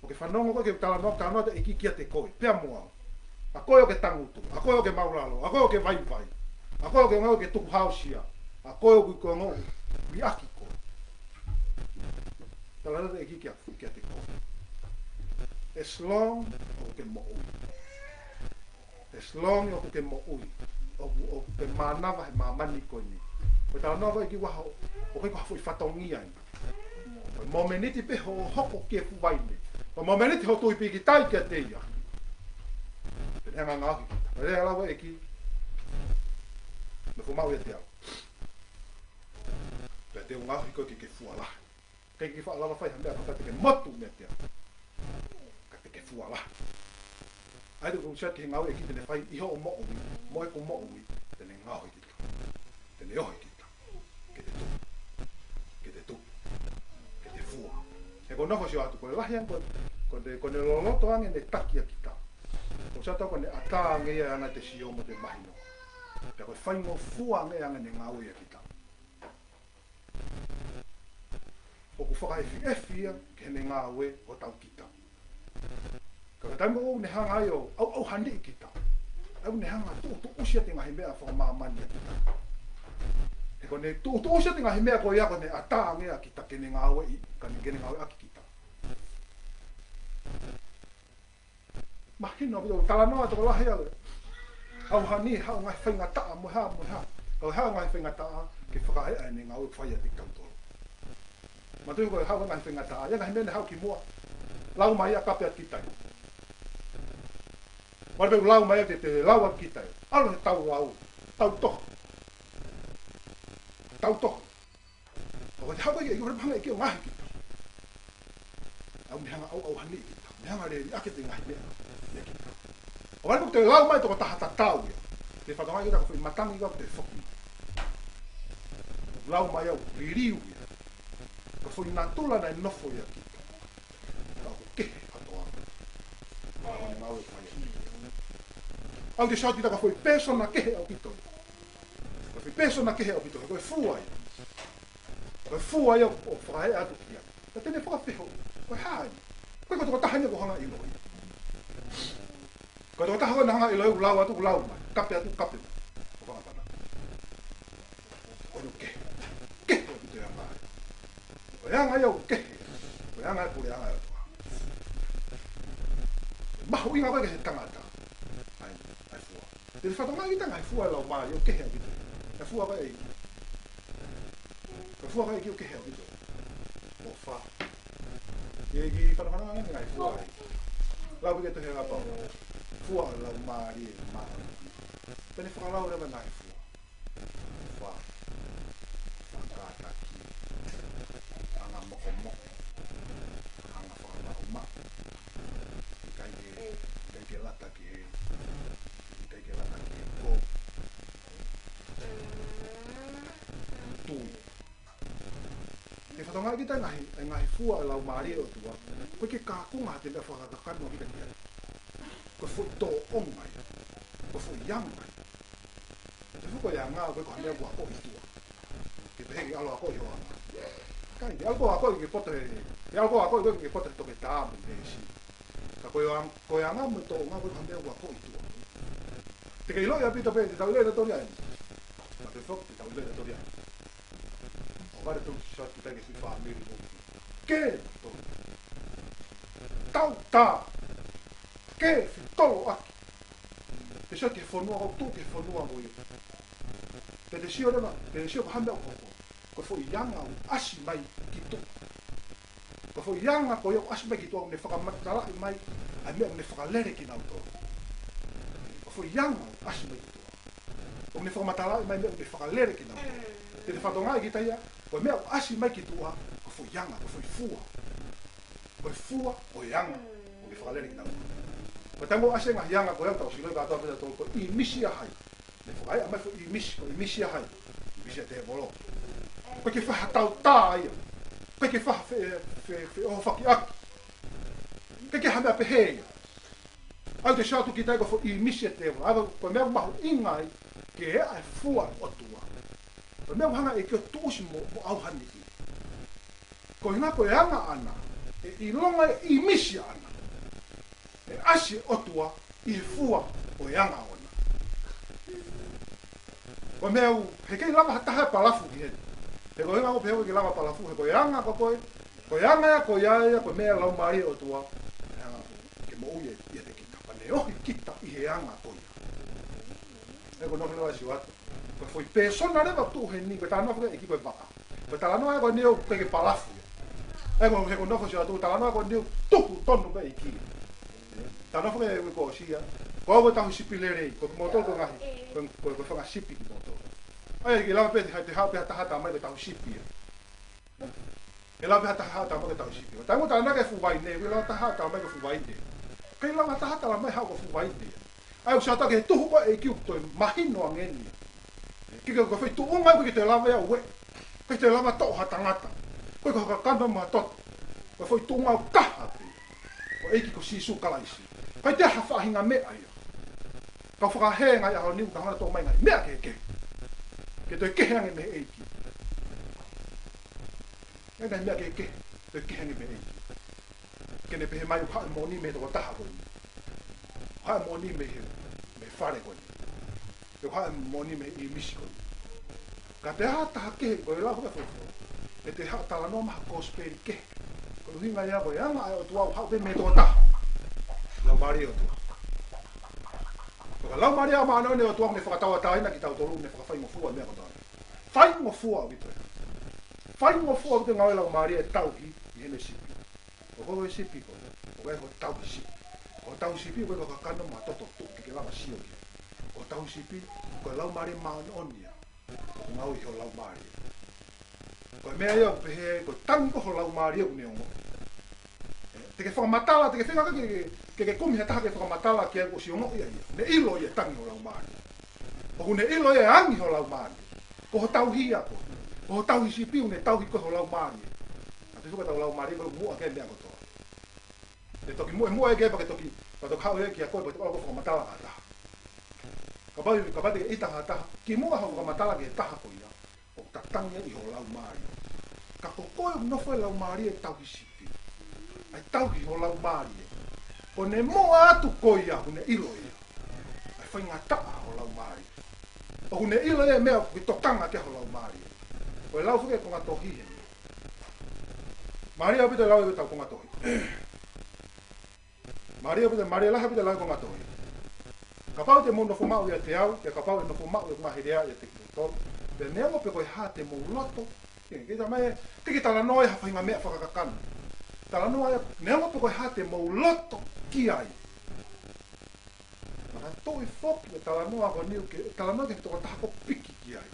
ʻOku ke fanongo ko e talanoa, talanoa ʻa e ʻEiki kiate koe. Pea mo au. ʻA koe ʻoku ke tangutu. ʻA koe ʻoku ke maulalo. ʻA koe ʻoku ke vaivai. ʻA koe ʻoku ke ngāue ke tukuhausia. ʻA koe ʻoku ke ngāue liʻaki koe. Talanoa ʻa e ʻEiki kia, kiate koe. As long ʻoku ke moʻui. As long ʻoku ke moʻui. ʻOku, ʻoku ke mānava he māmani ko eni. Ko e talanoa ko e ʻEiki ʻoku ʻikai ko ha foʻi fatongia ia. Ko e momeniti pē hoʻo hoko ki he fuʻu vaine. Ko e momeniti hoʻo tui pīkitai kiate ia. Pea ne hanga ʻo ngaohi kita. Pea lea leva e ʻEiki. Nofo maʻu ʻiate au. Pea te u ngaohi koe ke ke fua lahi. ʻIkai ke faʻa lava fai ha meʻa kapau te ke motu meiate au. Ka te ke fua lahi. ʻA ia te u sio ki he ngāue ʻa e ʻEiki te ne fai ʻi hoʻo moʻui, mo ʻeku moʻui, te ne ngaohi kita. Te ne ohi kita. Ke te tuʻu. Ke te tuʻu. Ke te fua. He ko e nofo sio atu, ko e lahi ange ko, ko ʻene, ko ʻene loloto ange ʻene taki ʻa kita. Ko e sio atu ko ʻene ʻatā ange ia ʻa e anga ʻete sio mo ʻete mahino. Pea ko e faingofua ange ʻa e anga ʻene ngāue ʻia kita. ʻOku fakaefiefi ia ki heʻene ngāue ʻo tau kita. Ka ko e taimi ʻoku ne hanga ai ʻo ʻauʻauhaniʻi kita, ʻoku ne hanga ʻo tuʻutuʻusi ʻa e ngaahi meʻa fakamāmani ʻa kita. He ko ʻene tuʻutuʻusi ʻa e ngaahi meʻa ko ia ko ʻene ʻatā ange ʻa kita ke ne ngāueʻi, ka ne ke ne ngāueʻaki kita. Mahino ʻaupito, talanoa tokolahi ʻa e ʻauhani, haʻu ngaahi faingataʻa mo e hā mo e hā. Ka ko e hā ngaahi faingataʻa ke fakaeʻa ʻene ngāue ʻoku fai ʻiate kitautolu. Mātuʻaki ko e hā ngaahi faingataʻa, ʻa e ngaahi meʻa ne haʻu kimuʻa. Lau mai ʻa e kape ʻa kita. Mātuʻaki lau mai ʻa e te lau ʻa kita. ʻAlu he tau lau, tau toho. Tau toho. ʻOku te haʻu ʻEiki, ʻoku te hanga ʻEiki ʻo ngaohi kita. ʻOku ne hanga ʻo ʻauʻauhaniʻi kita. Ne hanga lele ʻaki ʻete ngaahi meʻa. Ia kita. ʻOku ʻai ʻoku te lau mai toko taha tatau ia. Te fatongia kita ko e foʻi matangi ka te foki. Lau mai ʻo liliu ia. Ko e foʻi natula naʻe nofo ia kita. Ka ʻoku kehe ʻa e toa. Ka ʻoku ne ngāue fai. ʻOku te sio atu kita ko e foʻi pēsona kehe ʻaupito. Ko e foʻi pēsona kehe ʻaupito. Ko e fua ia. Ko e fua ia ʻo fakaeʻa atu kia. Ka te ne fakafehoʻi. Ko e hā ia. Ko e ko e tokotaha ia ʻoku hanga ʻo ʻiloʻi. Ko e tokotaha ko ē naʻa ne hanga ʻo ʻiloʻi ʻoku lau atu, ʻoku lau mai. Kape atu, kape mai. ʻO fakafanafana. Ko e kehe. Kehe ʻaupito e anga ia. Ko e anga ia ʻoku kehe. Ko e anga ia ʻoku kehe ʻa e anga ia ʻo e ʻOtua. Mahuʻinga ko ē ki he tangata. ʻA e, ʻa e fua. Te ne fatongia kita ngaahi fua ʻa e Laumālie ʻoku kehe ʻaupito. ʻA e fua ko ē ʻEiki. Ko e fua ko ē ʻEiki ʻoku kehe ʻaupito. ʻOfa. ʻEiki, fatongia ngaahi fua ʻEiki. Lau pē ki he tohi ʻa Paula. Fua ʻa e Laumālie ʻoku māʻoniʻoni. Te ne fakalau leva ngaahi fua. ʻOfa. Fakakātaki. Anga mokomoko. Anga fakamaʻumaʻu. ʻIkai ke, ʻikai ke lata ki he, ʻikai ke lata ki he ko. Tui. Te fatongia kita ngaahi, ʻa e ngaahi fua ʻa e Laumālie ʻo e ʻOtua. ʻOku ʻikai ke kaunga ha te meʻa fakakakano kita ki ai. Ko e foʻi tōʻonga ia. Ko e foʻi anga ia. Te fuko ia anga ko e ko ha meʻa ʻoku akoʻi ʻi tuʻa. Ke pehē ke ʻalu ʻo akoʻi ho anga. ʻIkai, ke ʻalu ʻo akoʻi ke poto he, ke ʻalu ʻo akoʻi ke poto he toketā mo e neesi. Ka ko e ang-, ko e anga mo e tōʻonga ko e ko ha meʻa ʻoku akoʻi ʻi tuʻa. Te ke ʻiloʻi ʻaupito pē, te tau ʻilo ʻe tautolu ia. Ma te fok, te tau ʻilo ʻe tautolu ia. ʻO vale tau sio atu ki he fāmili mo. Ke, tau tā. Ke fitolo ʻaki. Te sio ki he fonua ʻoku tuʻu ki he fonua mo ia. Te te sio leva, te te sio ko ha meʻa ʻoku hoko. Ko e foʻi anga ʻoku ʻasi mai ki tuʻa. Ko e foʻi anga ko ia ʻoku ʻasi mai ki tuʻa, ʻoku ne fakamatalaʻi mai ʻa e meʻa ʻoku ne fakalele kinautolu. Ko e foʻi anga ʻoku ʻasi mai ki tuʻa. ʻOku ne fakamatalaʻi mai meʻa ʻoku ne fakalele kinautolu. Te te fatongia kita ia, ko e meʻa ʻoku ʻasi mai ki tuʻa, ko e foʻi anga, ko e foʻi fua. Ko e fua ʻo e anga ʻoku ne fakalele kinautolu. Ko e taimi ʻoku ʻasi e ngaahi anga ko ia ʻoku tau sio ki ai kātoa pē tautolu ko e ʻīmisi ʻa hai. Ne fakaeʻa mai foʻi ʻīmisi, ko e ʻīmisi ʻa hai. ʻĪmisi ʻa e tēvolo. ʻOku ʻikai ke fai ha tautā ia. ʻOku ʻikai ke fai ha fe, fe, feʻofakiʻaki. ʻOku ʻikai ke ha meʻa pehē ia. ʻOku te sio atu kita ia ko e foʻi ʻīmisi ʻa e tēvolo. ʻA ia ko e meʻa mahuʻinga ia ke ʻai ʻa e fua ʻa e ʻOtua. Ko e meʻa ʻoku hanga ʻe he ʻEiki ʻo tuʻusi mo, mo ʻauhaniʻi. Ko e ʻuhinga ko e anga ʻaʻana, ʻe ʻilonga e ʻīmisi ʻaʻana. ʻE ʻasi e ʻOtua ʻi he fua ʻo e anga ʻoʻona. Ko e meʻa ʻoku, he ʻikai lava ha taha ʻo palafu ki heni. He ko e anga ʻoku pehē ʻoku ʻikai lava palafu, he ko e anga ko ē, ko e anga ia, ko ia ia, ko e meʻa Laumālie ʻo e ʻOtua. He anga ke moʻui ʻiate kita, pea ne ohi kita ʻi he anga ko ia. He ko e nofo leva ʻo sio atu. Ko e foʻi pēsona leva ʻoku tuʻu heni, ko e talanoa fakaʻeiki ko e vaʻa. Ko e talanoa ko eni ʻoku ʻikai ke palafu. ʻE ko e, he ko e nofo ʻo sio atu, talanoa ko eni ʻoku tuku tonu pē ʻEiki. Talanoa fakaʻeiki ko e ʻosi ia. Ko au ko e tauhi sipi lelei, ko kimoutolu ko e ngaahi, ko e, ko e, ko e fanga sipi kimoutolu. ʻA ia, ʻikai lava pē te, te haʻu pē ha taha ʻo tā mai ko e tauhi sipi ia. ʻIkai lava pē ha taha ʻo tā mai ko e tauhi sipi. Taimi ʻoku tānaki e fuʻu vaine, ʻikai lava ha taha ʻo tā mai ko e fuʻu vaine. ʻIkai lava ha taha ʻo tā mai haʻu ko e fuʻu vaine. ʻA ia ʻoku sio atu ki he tuhu ko ē ʻEiki ʻoku toe mahino ange eni. Ke, ke, ko e foʻi tuʻunga ʻoku ʻikai ke toe lava ia ʻo ueʻi. ʻIkai toe lava toʻo ha tangata. Ko e ko ha kakano mo ha toto. Ko e foʻi tuʻunga ʻoku taha pē. Ko e ʻEiki ko Sīsū Kalaisi. ʻIkai toe ha faʻahinga meʻa ia. Kau fakahē ngaahi ʻaho ni ʻoku hanga ʻo toʻo mai ngaahi meʻa kehekehe. Ke toe kehe ange mei he ʻEiki. ʻI ai e ngaahi meʻa kehekehe, ʻoku kehe ange mei he ʻEiki. Ke ne pehē mai ʻoku haʻu e moʻoni mei he tokotaha ko eni. ʻOku haʻu e moʻoni mei he, mei he fale ko eni. ʻOku haʻu e moʻoni mei he ʻīmisi ko eni. Ka te ʻi ai ha taha kehe, ko e lau ʻa e folofola, ʻe toe haʻu ʻo talanoa mai ha kosipeli kehe. Ko e ʻuhinga ia ko e anga ʻa e ʻOtua ʻoku haʻu pē mei he tokotaha. Laumālie ʻo e ʻOtua. Ko e Laumālie ʻa e māʻoniʻoni ʻo e ʻOtua ʻoku ne fakatauʻatāina kitautolu, ne fakafaingofua e meʻa kotoa. Faingofua ʻaupito. Faingofua ʻaupito e ngāue ʻa e Laumālie ʻi he tauhi ʻi heʻene sipi. ʻOku ʻi ai e sipi ko, ʻoku ʻi ai e tauhi sipi. Ko e tauhi sipi ʻoku ʻikai ko ha kakano mo ha toto tuʻu ke ke lava ʻo sio ki ai. Ko e tauhi sipi, ko e Laumālie Māʻoniʻoni ia. ʻOku ngāue ʻi ho laumālie. Ko e meʻa ia ʻoku pehē, ko e tangi ko ho laumālie ʻoku ne ongoʻi. Ē, te ke fakamatala, te ke feinga ke, ke, ke, ke kumi ha taha ke fakamatala ki ai, kuo ʻosi ongoʻi ia. Ne ʻilo ia e tangi ho laumālie. ʻOku ne ʻilo ia e angi ho laumālie. Ko ho tauhi ia ko. Ko ho tauhi sipi ʻoku ne tauhi koe ho laumālie. Naʻa te fuka tau laumālie ko e muʻa ki he meʻa kotoa. Te toki muʻa, muʻa ē ke pea ke toki, pea toki haʻu ē kia koe, pea toki ʻalu ʻo fakamatala ki ha taha. Kapau, kapau te ke ʻita ha taha, kimuʻa hoʻo fakamatala ki he taha ko ia, ʻoku tatangi ia ʻi ho laumālie. Ka ko koe ʻoku nofo ai e laumālie ʻo e tauhi sipi. ʻA e tauhi ho laumālie. ʻOku ne muʻa atu ko ia, ʻoku ne ʻilo ia. ʻA e faingataʻa ho laumālie. ʻOku ne ʻilo ia e meʻa ʻoku ke tokanga ki ai ho laumālie. Ko e lau foki e konga tohi heni. Mālie ʻaupito e lau ʻetau konga tohi. Mālie ʻaupito, mālie lahi ʻaupito e lau e konga tohi. Kapau te mou nofo maʻu ʻiate au, pea kapau ʻe nofo maʻu ʻeku ngaahi lea ʻiate kimoutolu, pea neongo pe ko e hā te mou loto, ke, ke tala mai, te ke talanoa ai ha faʻahinga meʻa fakakakano. Talanoa ai, neongo pe ko e hā te mou loto ki ai. Manatuʻi foki e talanoa ko eni ʻoku ke talanoa ki he tokotaha ʻoku ke piki ki ai.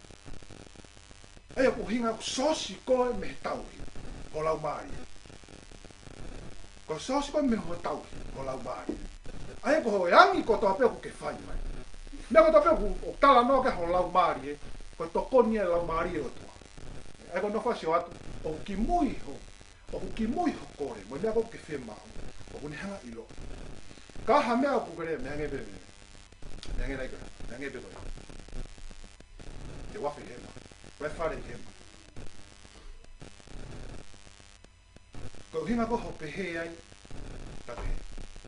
ʻA ia ʻoku ʻuhinga ʻoku soosi koe mei he tauhi ho laumālie. ʻOku soosi koe mei ho tauhi ho laumālie. ʻA ia ko e angi kotoa pē ʻoku ke fai mai. Meʻa kotoa pē ʻoku, ʻoku talanoa ki ai ho laumālie, ko e tokoni ia e Laumālie ʻo e ʻOtua. ʻA ia ko hono fakaʻosi atu, ʻoku kimui ho, ʻoku kimui ho kole, mo e meʻa ʻoku ke fiemaʻu, ʻoku ne hanga ʻo ʻilo. Ka ha meʻa ʻoku ke lea, meʻa hangē pē, meʻa hangē nai ko ē, meʻa hangē pē ko ē. Te u afe ʻi hema. Ko e fale ʻi hema. Ko e ʻuhinga ko hoʻo pehē ai, ta pehē,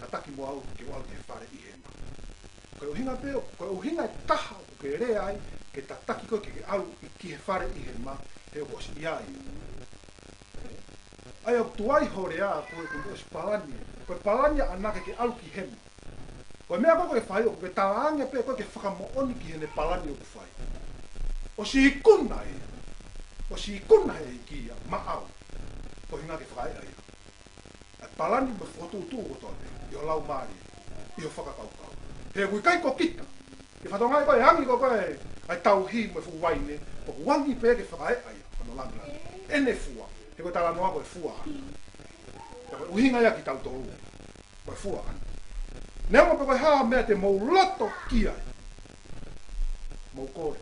tataki mo au ke u ʻalu ki he fale ʻi hema. Ko e ʻuhinga pē, ko e ʻuhinga ʻe taha ʻoku ke lea ai, ke tataki koe ke ke ʻalu ʻi, ki he fale ʻi hema, he ʻoku ʻosi ʻi ai. ʻA ia ʻoku tuai hoʻo lea, ko e, kuo ʻosi palani. Ko e palani ʻaʻana ke ke ʻalu ki hema. Ko e meʻa ko ē ʻoku ke fai ʻoku ke talaange pē ʻoku ke fakamoʻoni ki heʻene palani ʻoku fai. ʻOsi ikuna ē. ʻOsi ikuna he ʻEiki ia maʻau. Ko e ʻuhinga ke fakaeʻa ia. ʻA e palani mo e fokotuʻutuʻu kotoa pē. ʻI ho laumālie. ʻI ho fakakaukau. He ʻoku ʻikai ko kita. Ke fakatokangaʻi ko e angi ko ē ʻa e tauhi mo e fuʻu uaine. ʻOku angi pē ke fakaeʻa ia. Hono langilangi. ʻEne fua. He ko e talanoa ko e fua. Ka ko e ʻuhinga ia kitautolu. Ko e fua ʻaʻana. Neongo pe ko e hā e meʻa te mou loto ki ai. Mou kole.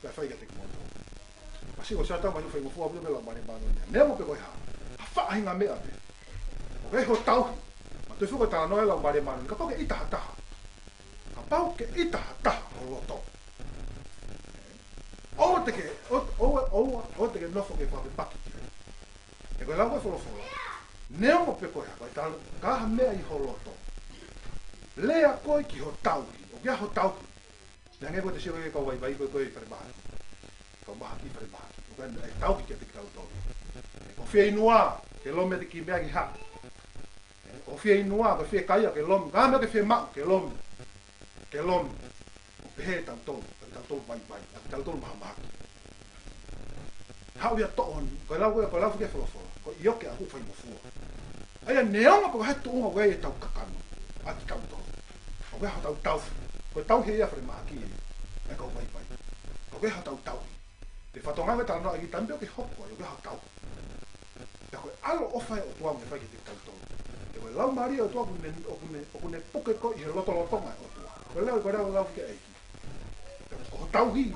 Pea fai kiate kimoutolu. Masiʻi ko Sātane mo e faingofua pē mei he Laumālie Māʻoniʻoni. Neongo pe ko e hā. Ha faʻahinga meʻa pē. ʻOku ʻi ai ho tauhi. Manatuʻi foki ko e talanoa e Laumālie Māʻoniʻoni. Kapau ke ʻita ha taha. Kapau ke ʻita ha taha ho loto. ʻOua te ke, ʻo, ʻoua, ʻoua, ʻoua te ke nofo ke fakapepaki ki ai. He ko e lau ko ē e folofola. Neongo pe ko e hā, ko e tala, ka ha meʻa ʻi ho loto. Lea koe ki ho tauhi, ʻoku ʻi ai ho tauhi. Meʻa hangē ko e te sio ki he kau vaivai ko ē, ko e falemahaki. Kau mahaki falemahaki. ʻOku ʻi ai e tauhi kiate kitautolu. Ko e fieinua, ke lomi ʻete kiʻi meʻa ki hā. Ko e fieinua, ko e fiekaia, ke lomi. Ka ha meʻa ke fiemaʻu, ke lomi. Ke lomi. ʻO pehē tautolu, tautolu vaivai, tautolu mahamahaki. Haʻu ia toʻo ni, ko e lau, ko e lau foki e folofola, ko e ʻioke ʻa e fuʻu faingofua. ʻA ia neongo pe ko e hā e tuʻunga ʻoku ʻi ai ʻetau kakano, ʻa kitautolu. ʻOku ʻi ai hotau tauhi, ko e tauhi ia falemahaki ē, ʻa e kau vaivai. ʻOku ʻi ai hotau tauhi. Te u fakatokangaʻi e talanoa ʻa e ʻEiki taimi pē ʻoku ke hoko ai, ʻoku ʻi ai hotau tauhi. Pea ko e ʻaloʻofa ʻa e ʻOtua ʻoku ne fai kiate kitautolu. He ko e Laumālie ʻo e ʻOtua ʻoku ne, ʻoku ne, ʻoku ne puke koe ʻi he lotolotonga ʻo e ʻOtua. Ko e lau, ko e lau, lau ki he ʻEiki. Pea ko hoʻo tauhi.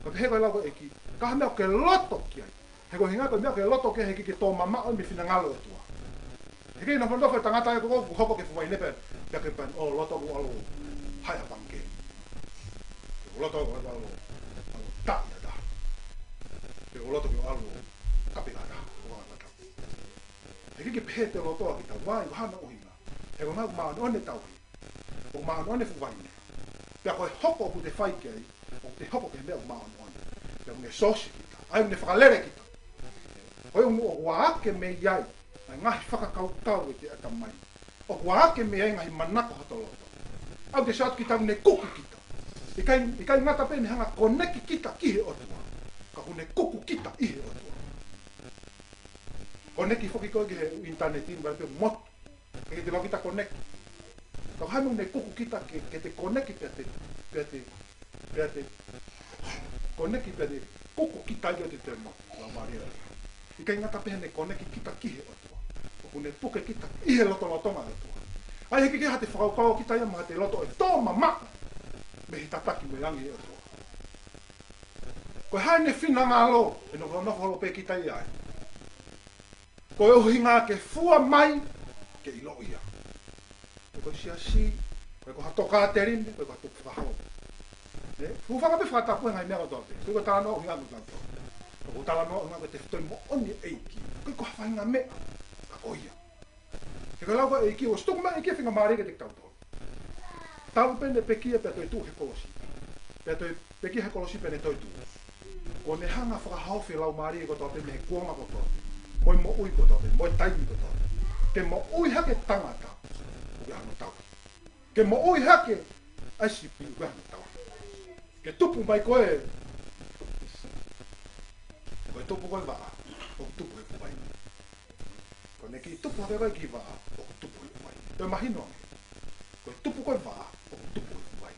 Ko e pehē ko e lau ko ē ʻa e ʻEiki. Ka ha meʻa ʻoku ke loto ki ai. He ko e ʻuhinga ko e meʻa ʻoku ke loto ki ai he ʻikai ke tō mamaʻo ia mei he finangalo ʻo e ʻOtua. He ʻikai ke nofo nofo e tangata ia ko ē ʻoku hoko ke fua mai ne pē. Pea ke pehē ʻoku ou loto ke ʻalu ʻo haʻi ha pangikē. Ke u loto ke u ʻalu ʻo, ʻalu ʻo taʻi ha taha. Ke u loto ke u ʻalu ʻo kape ha taha. ʻO anga taha. ʻIkai pehē ʻete lotoʻi kitaua, ʻikai hano ʻuhinga. He ko e ʻuhinga ʻoku māʻoniʻoni e tauhi. ʻOku māʻoniʻoni e fuʻu vaine. Pea ko e hoko ʻoku te fai ki ai, ʻoku te hoko ki he meʻa ʻoku māʻoniʻoni. Pea ʻoku ne sōsi kita. ʻA ia ʻoku ne fakalele kita. Ko e ʻuhinga ʻoku ʻohake mei ai ʻa e ngaahi fakakaukau ʻete ʻatamai. ʻOku ʻohake mei ai e ngaahi manako hoto loto. ʻOku te sio atu kita ʻoku ne kuku kita. ʻIkai, ʻikai ngata pē ʻene hanga ʻo koneki kita ki he ʻOtua. Ka ʻoku ne kuku kita ʻi he ʻOtua. Koneki foki koe ki he ʻinitaneti ni, vale pē motu. Ke te lava kita koneki. Ka ko hai ʻoku ne kuku kita ke, ke te koneki pea te, pea te, pea te, koneki pea te kuku kita ʻi ʻete te mo, Laumālie. ʻIkai ngata pē heʻene koneki kita ki he ʻOtua. ʻOku ne puke kita ʻi he lotolotonga ʻo e ʻOtua. ʻA ia ʻikai ke ʻi ai ha te fakakaukau kita ia mo ha te loto ʻe tō mamaʻo mei he tataki mo e angi ʻo e ʻOtua. Ko e hā ʻene finangalo, ʻe nofo, nofo holo pē kita ia ai. Ko e ʻuhinga ke fua mai, ke ʻiloʻi ia. Ko e siasi, ko e ko ha tokāteline, ko e ko ha tukufakaholo. ʻE, hūfanga pē fakatapu he ngaahi meʻa kotoa pē. Ko e ko e talanoa ʻuhinga ko e talanoa. Ko e talanoa ʻuhinga ko e tefitoʻi moʻoni ʻEiki. Ko e ko ha faʻahinga meʻa, ka ko ia. He ko e lau ko e ʻEiki, ʻosi tuku mai ʻEiki e faingamālie kiate kitautolu. Talu pē ʻene pekia pea toe tuʻu he kolosi. Pea toe pekia he kolosi pea ne toe tuʻu. Kuo ne hanga ʻo fakahaofi e laumālie kotoa pē mei he kuonga kotoa pē. Mo e moʻui kotoa pē, mo e taimi kotoa pē. Ke moʻui hake tangata, ʻoku ʻi ai hano tauhi. Ke moʻui hake ʻa e sipi, ʻoku ʻi ai hano tauhi. Ke tupu mai ko e, ko e tupu ko e vaʻa, ʻoku tupu he kuai. Ko ʻene kiʻi tupu hake ko e kiʻi vaʻa, ʻoku tupu he kuai. Toe mahino ange. Ko e tupu ko e vaʻa, ʻoku tupu he kuai.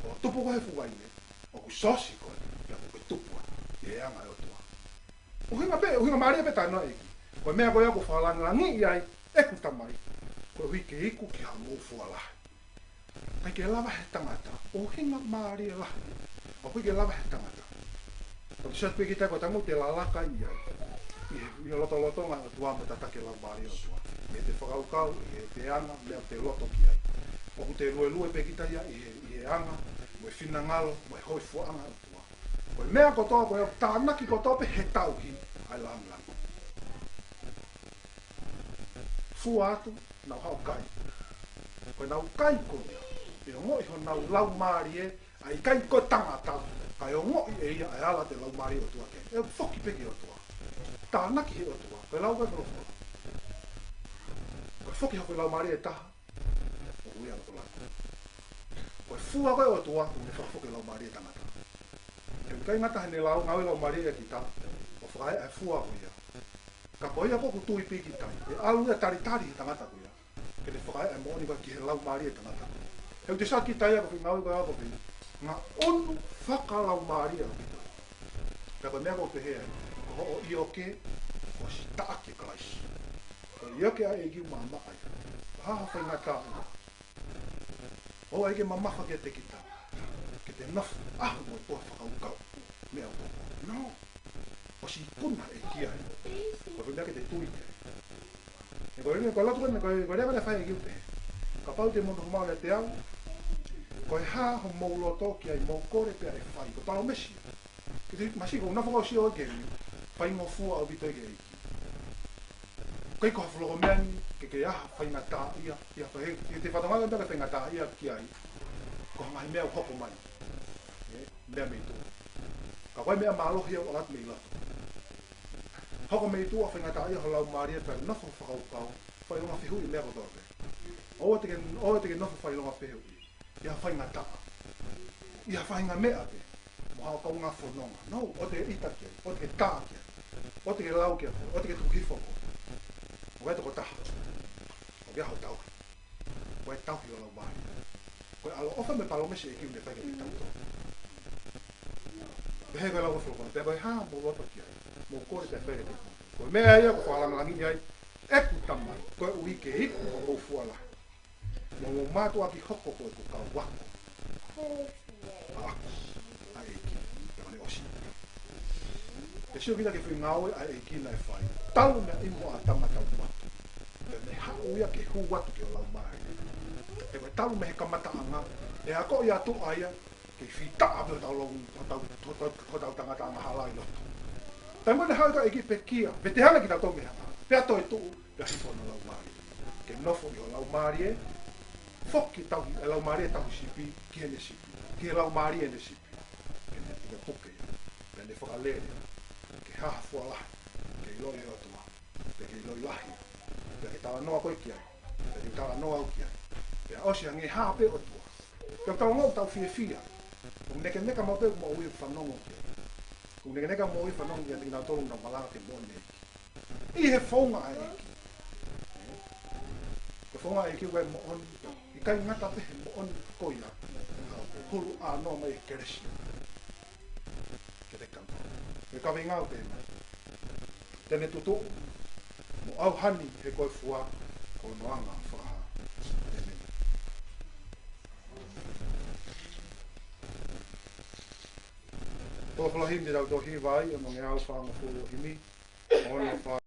ʻOku tupu ko e fuʻu vaine, ʻoku sōsi koe, pea ʻoku ke tupu ai, ʻi he anga ʻo e ʻOtua. ʻUhinga pē, ʻuhinga mālie pē talanoa ʻEiki. Ko e meʻa ko ia ʻoku fakalāngilangiʻi ai ʻeku Tamai, koeʻuhi ke iku ki ha moʻui fua lahi. ʻIkai ke lava he tangata, ʻuhinga mālie lahi. ʻOku ʻikai ke lava he tangata. Ko e sio atu pē kita ko e taimi ʻoku te lalaka ai, ʻi he, ʻi he lotolotonga ʻo e ʻOtua mo e tataki e Laumālie ʻo e ʻOtua. ʻI heʻete fakakaukau, ʻi heʻete anga, meʻa ʻoku te loto ki ai. ʻOku te luelue pē kita ia ʻi he, ʻi he anga, mo e finangalo, mo e hōifuaʻanga ʻo e ʻOtua. Ko e meʻa kotoa, ko e tānaki kotoa pē he tauhi, ʻa e lāngilangi. Fua atu, nau haʻu ʻo kai. Ko ʻenau kai ko ia, ʻe ongoʻi honau laumālie, ʻa e ʻikai ko e tangata, kae ongoʻi ʻe ia ʻa e ala ʻete Laumālie ʻo e ʻOtua ki ai. ʻE foki pē ki he ʻOtua. Tānaki he ʻOtua, ko e lau ko e folofola. Ko e foki hoko e laumālie ʻe taha, ʻoku ʻi ai e ʻOtua. Ko e fua ko e ʻOtua, ʻoku ne fakafoki e laumālie ʻo e tangata. He ʻikai ngata heʻene lau, ngāue e laumālie ʻia kita, ʻo fakaeʻa e fua ko ia. Ka ko ia ʻoku tui pē kita, ʻe ʻalu ia ʻo talitali he tangata ko ia. Ke ne fakaeʻa e moʻoni ko ia ki he laumālie ʻo e tangata. He ʻoku te sio kita ia ko e foʻi ngāue ko ia ko e foʻi ngaʻunu fakalaumālie ʻaupito. Pea ko e meʻa ʻoku ou pehē ai, ko hoʻo ʻioke, kuo ʻosi taʻaki ʻe Kalaisi. Ko e ʻioke ʻa e ʻEiki ʻoku maʻamaʻa ia. Ko e hā ha faingataʻa ia. ʻOua ʻe ʻai ke mamafa kiate kita. Ke te nofo ʻaho mo e pō ʻo fakakaukau. Meʻa ʻoku. No. ʻOsi ikuna ʻe ʻEiki ia. Ko e foʻi meʻa ke te tui ki ai. He ko e, ko e lotu ko eni, ko e, ko e lea ko eni naʻe fai ʻe ʻEiki ʻoku pehē. Kapau te mou nofo maʻu ʻiate au. Ko e hā homou loto ki ai mou kole pea ʻe fai. Ko e palōmesi. Ke te masi ko e nofo ko ē ʻo sio ki heni. Faingofua ʻaupito ki he ʻEiki. ʻIkai ko ha fuʻu loko meʻa ni, ke ke ʻai ha faingataʻaʻia, ʻi ha fai, ke te fatongia meʻa ke faingataʻaʻia ki ai, ko ha ngaahi meʻa ʻoku hoko mai. ʻE, meʻa mei tuʻa. Ka ko e meʻa mālohi ʻoku ʻalu atu mei loto. Hoko mei tuʻa faingataʻaʻia ho laumālie pea nofo fakakaukau, fai ʻo ngaahi fehuʻi meʻa kotoa pē. ʻOua te ke, ʻoua te ke nofo fai ʻo ngaahi fehuʻi. ʻI ha faingataʻa. ʻI ha faʻahinga meʻa pē. Mo ha kaungā fononga. No, ʻoua te ke ʻita ki ai, ʻoua te ke tā ki ai, ʻoua te ke lau ki ai, ʻoua te ke tuku hifo koe. ʻOku ʻi ai e tokotaha. ʻOku ʻi ai ho tauhi. ʻOku ʻi ai e tauhi ʻo e laumālie. Ko e ʻaloʻofa mo e palōmesi ʻa e ʻEiki ʻoku ne fai kiate kitautolu. Pehē ko e lau ʻa e folofola, pea ko e hā mou loto ki ai, mou kole pea fai kiate kimoutolu. Ko e meʻa ia ʻoku fakalāngilangiʻi ai ʻeku Tamai, koeʻuhi ke iku hoʻomou fua lahi. Mo hoʻomou mātuʻaki hoko ko e kau ako. ʻAʻaku, ʻa e ʻEiki, pea ko ʻene ʻosi. Ke sio kita ki he foʻi ngāue ʻa e ʻEiki naʻe fai. Talu mei he ʻimu ʻa ʻĀtama taumuʻa. Pea ne haʻu ia ke hū atu ki ho laumālie. He ko e talu mei he kamataʻanga, ʻe akoʻi atu ʻa ia, ke fitaʻa pē hotau lau, hotau, hotau, hotau tangata angahala ʻi loto. Taimi ko ē naʻe haʻu ai e ʻEiki pekia, veteana kitautolu mei he angahala. Pea toe tuʻu, Pea hifo hono laumālie. Ke nofo ʻi ho laumālie, foki tauhi, e laumālie tauhi sipi ki heʻene sipi, ki he laumālie ʻene sipi. Ke ne pukepuke ia, pea ne fakalele, ke hā ha fua lahi, ke ʻiloʻi ʻe he ʻOtua, pea ke ʻiloʻi lahi, pea ke talanoa koe ki ai, pea ke talanoa au ki ai. Pea ʻosi hangē hā pē ʻOtua. Pea talanoa ʻoku tau fiefia. ʻOku nekeneka maʻu pē ʻoku moʻui ʻoku fanongo ki ai. ʻOku nekeneka moʻui fanongo ki ai, te kinautolu ʻoku nau malanga ki he moʻoni ʻa e ʻEiki. ʻI he founga ʻa e ʻEiki. Ko e founga ʻa e ʻEiki ko e moʻoni. ʻIkai ngata pē he moʻoni ko ia. Ka ʻoku hulu ʻānoa mai e kelesi kiate kitautolu. Ko e kaveinga ʻoku pehē mai: Te ne tutuʻu mo ʻauhani he ko e fua, ko hono anga fakahā. ʻĒmeni. Folofola himi te tau tohi, vahe ʻe onongeau fāngofulu ʻo e himi. Ono fā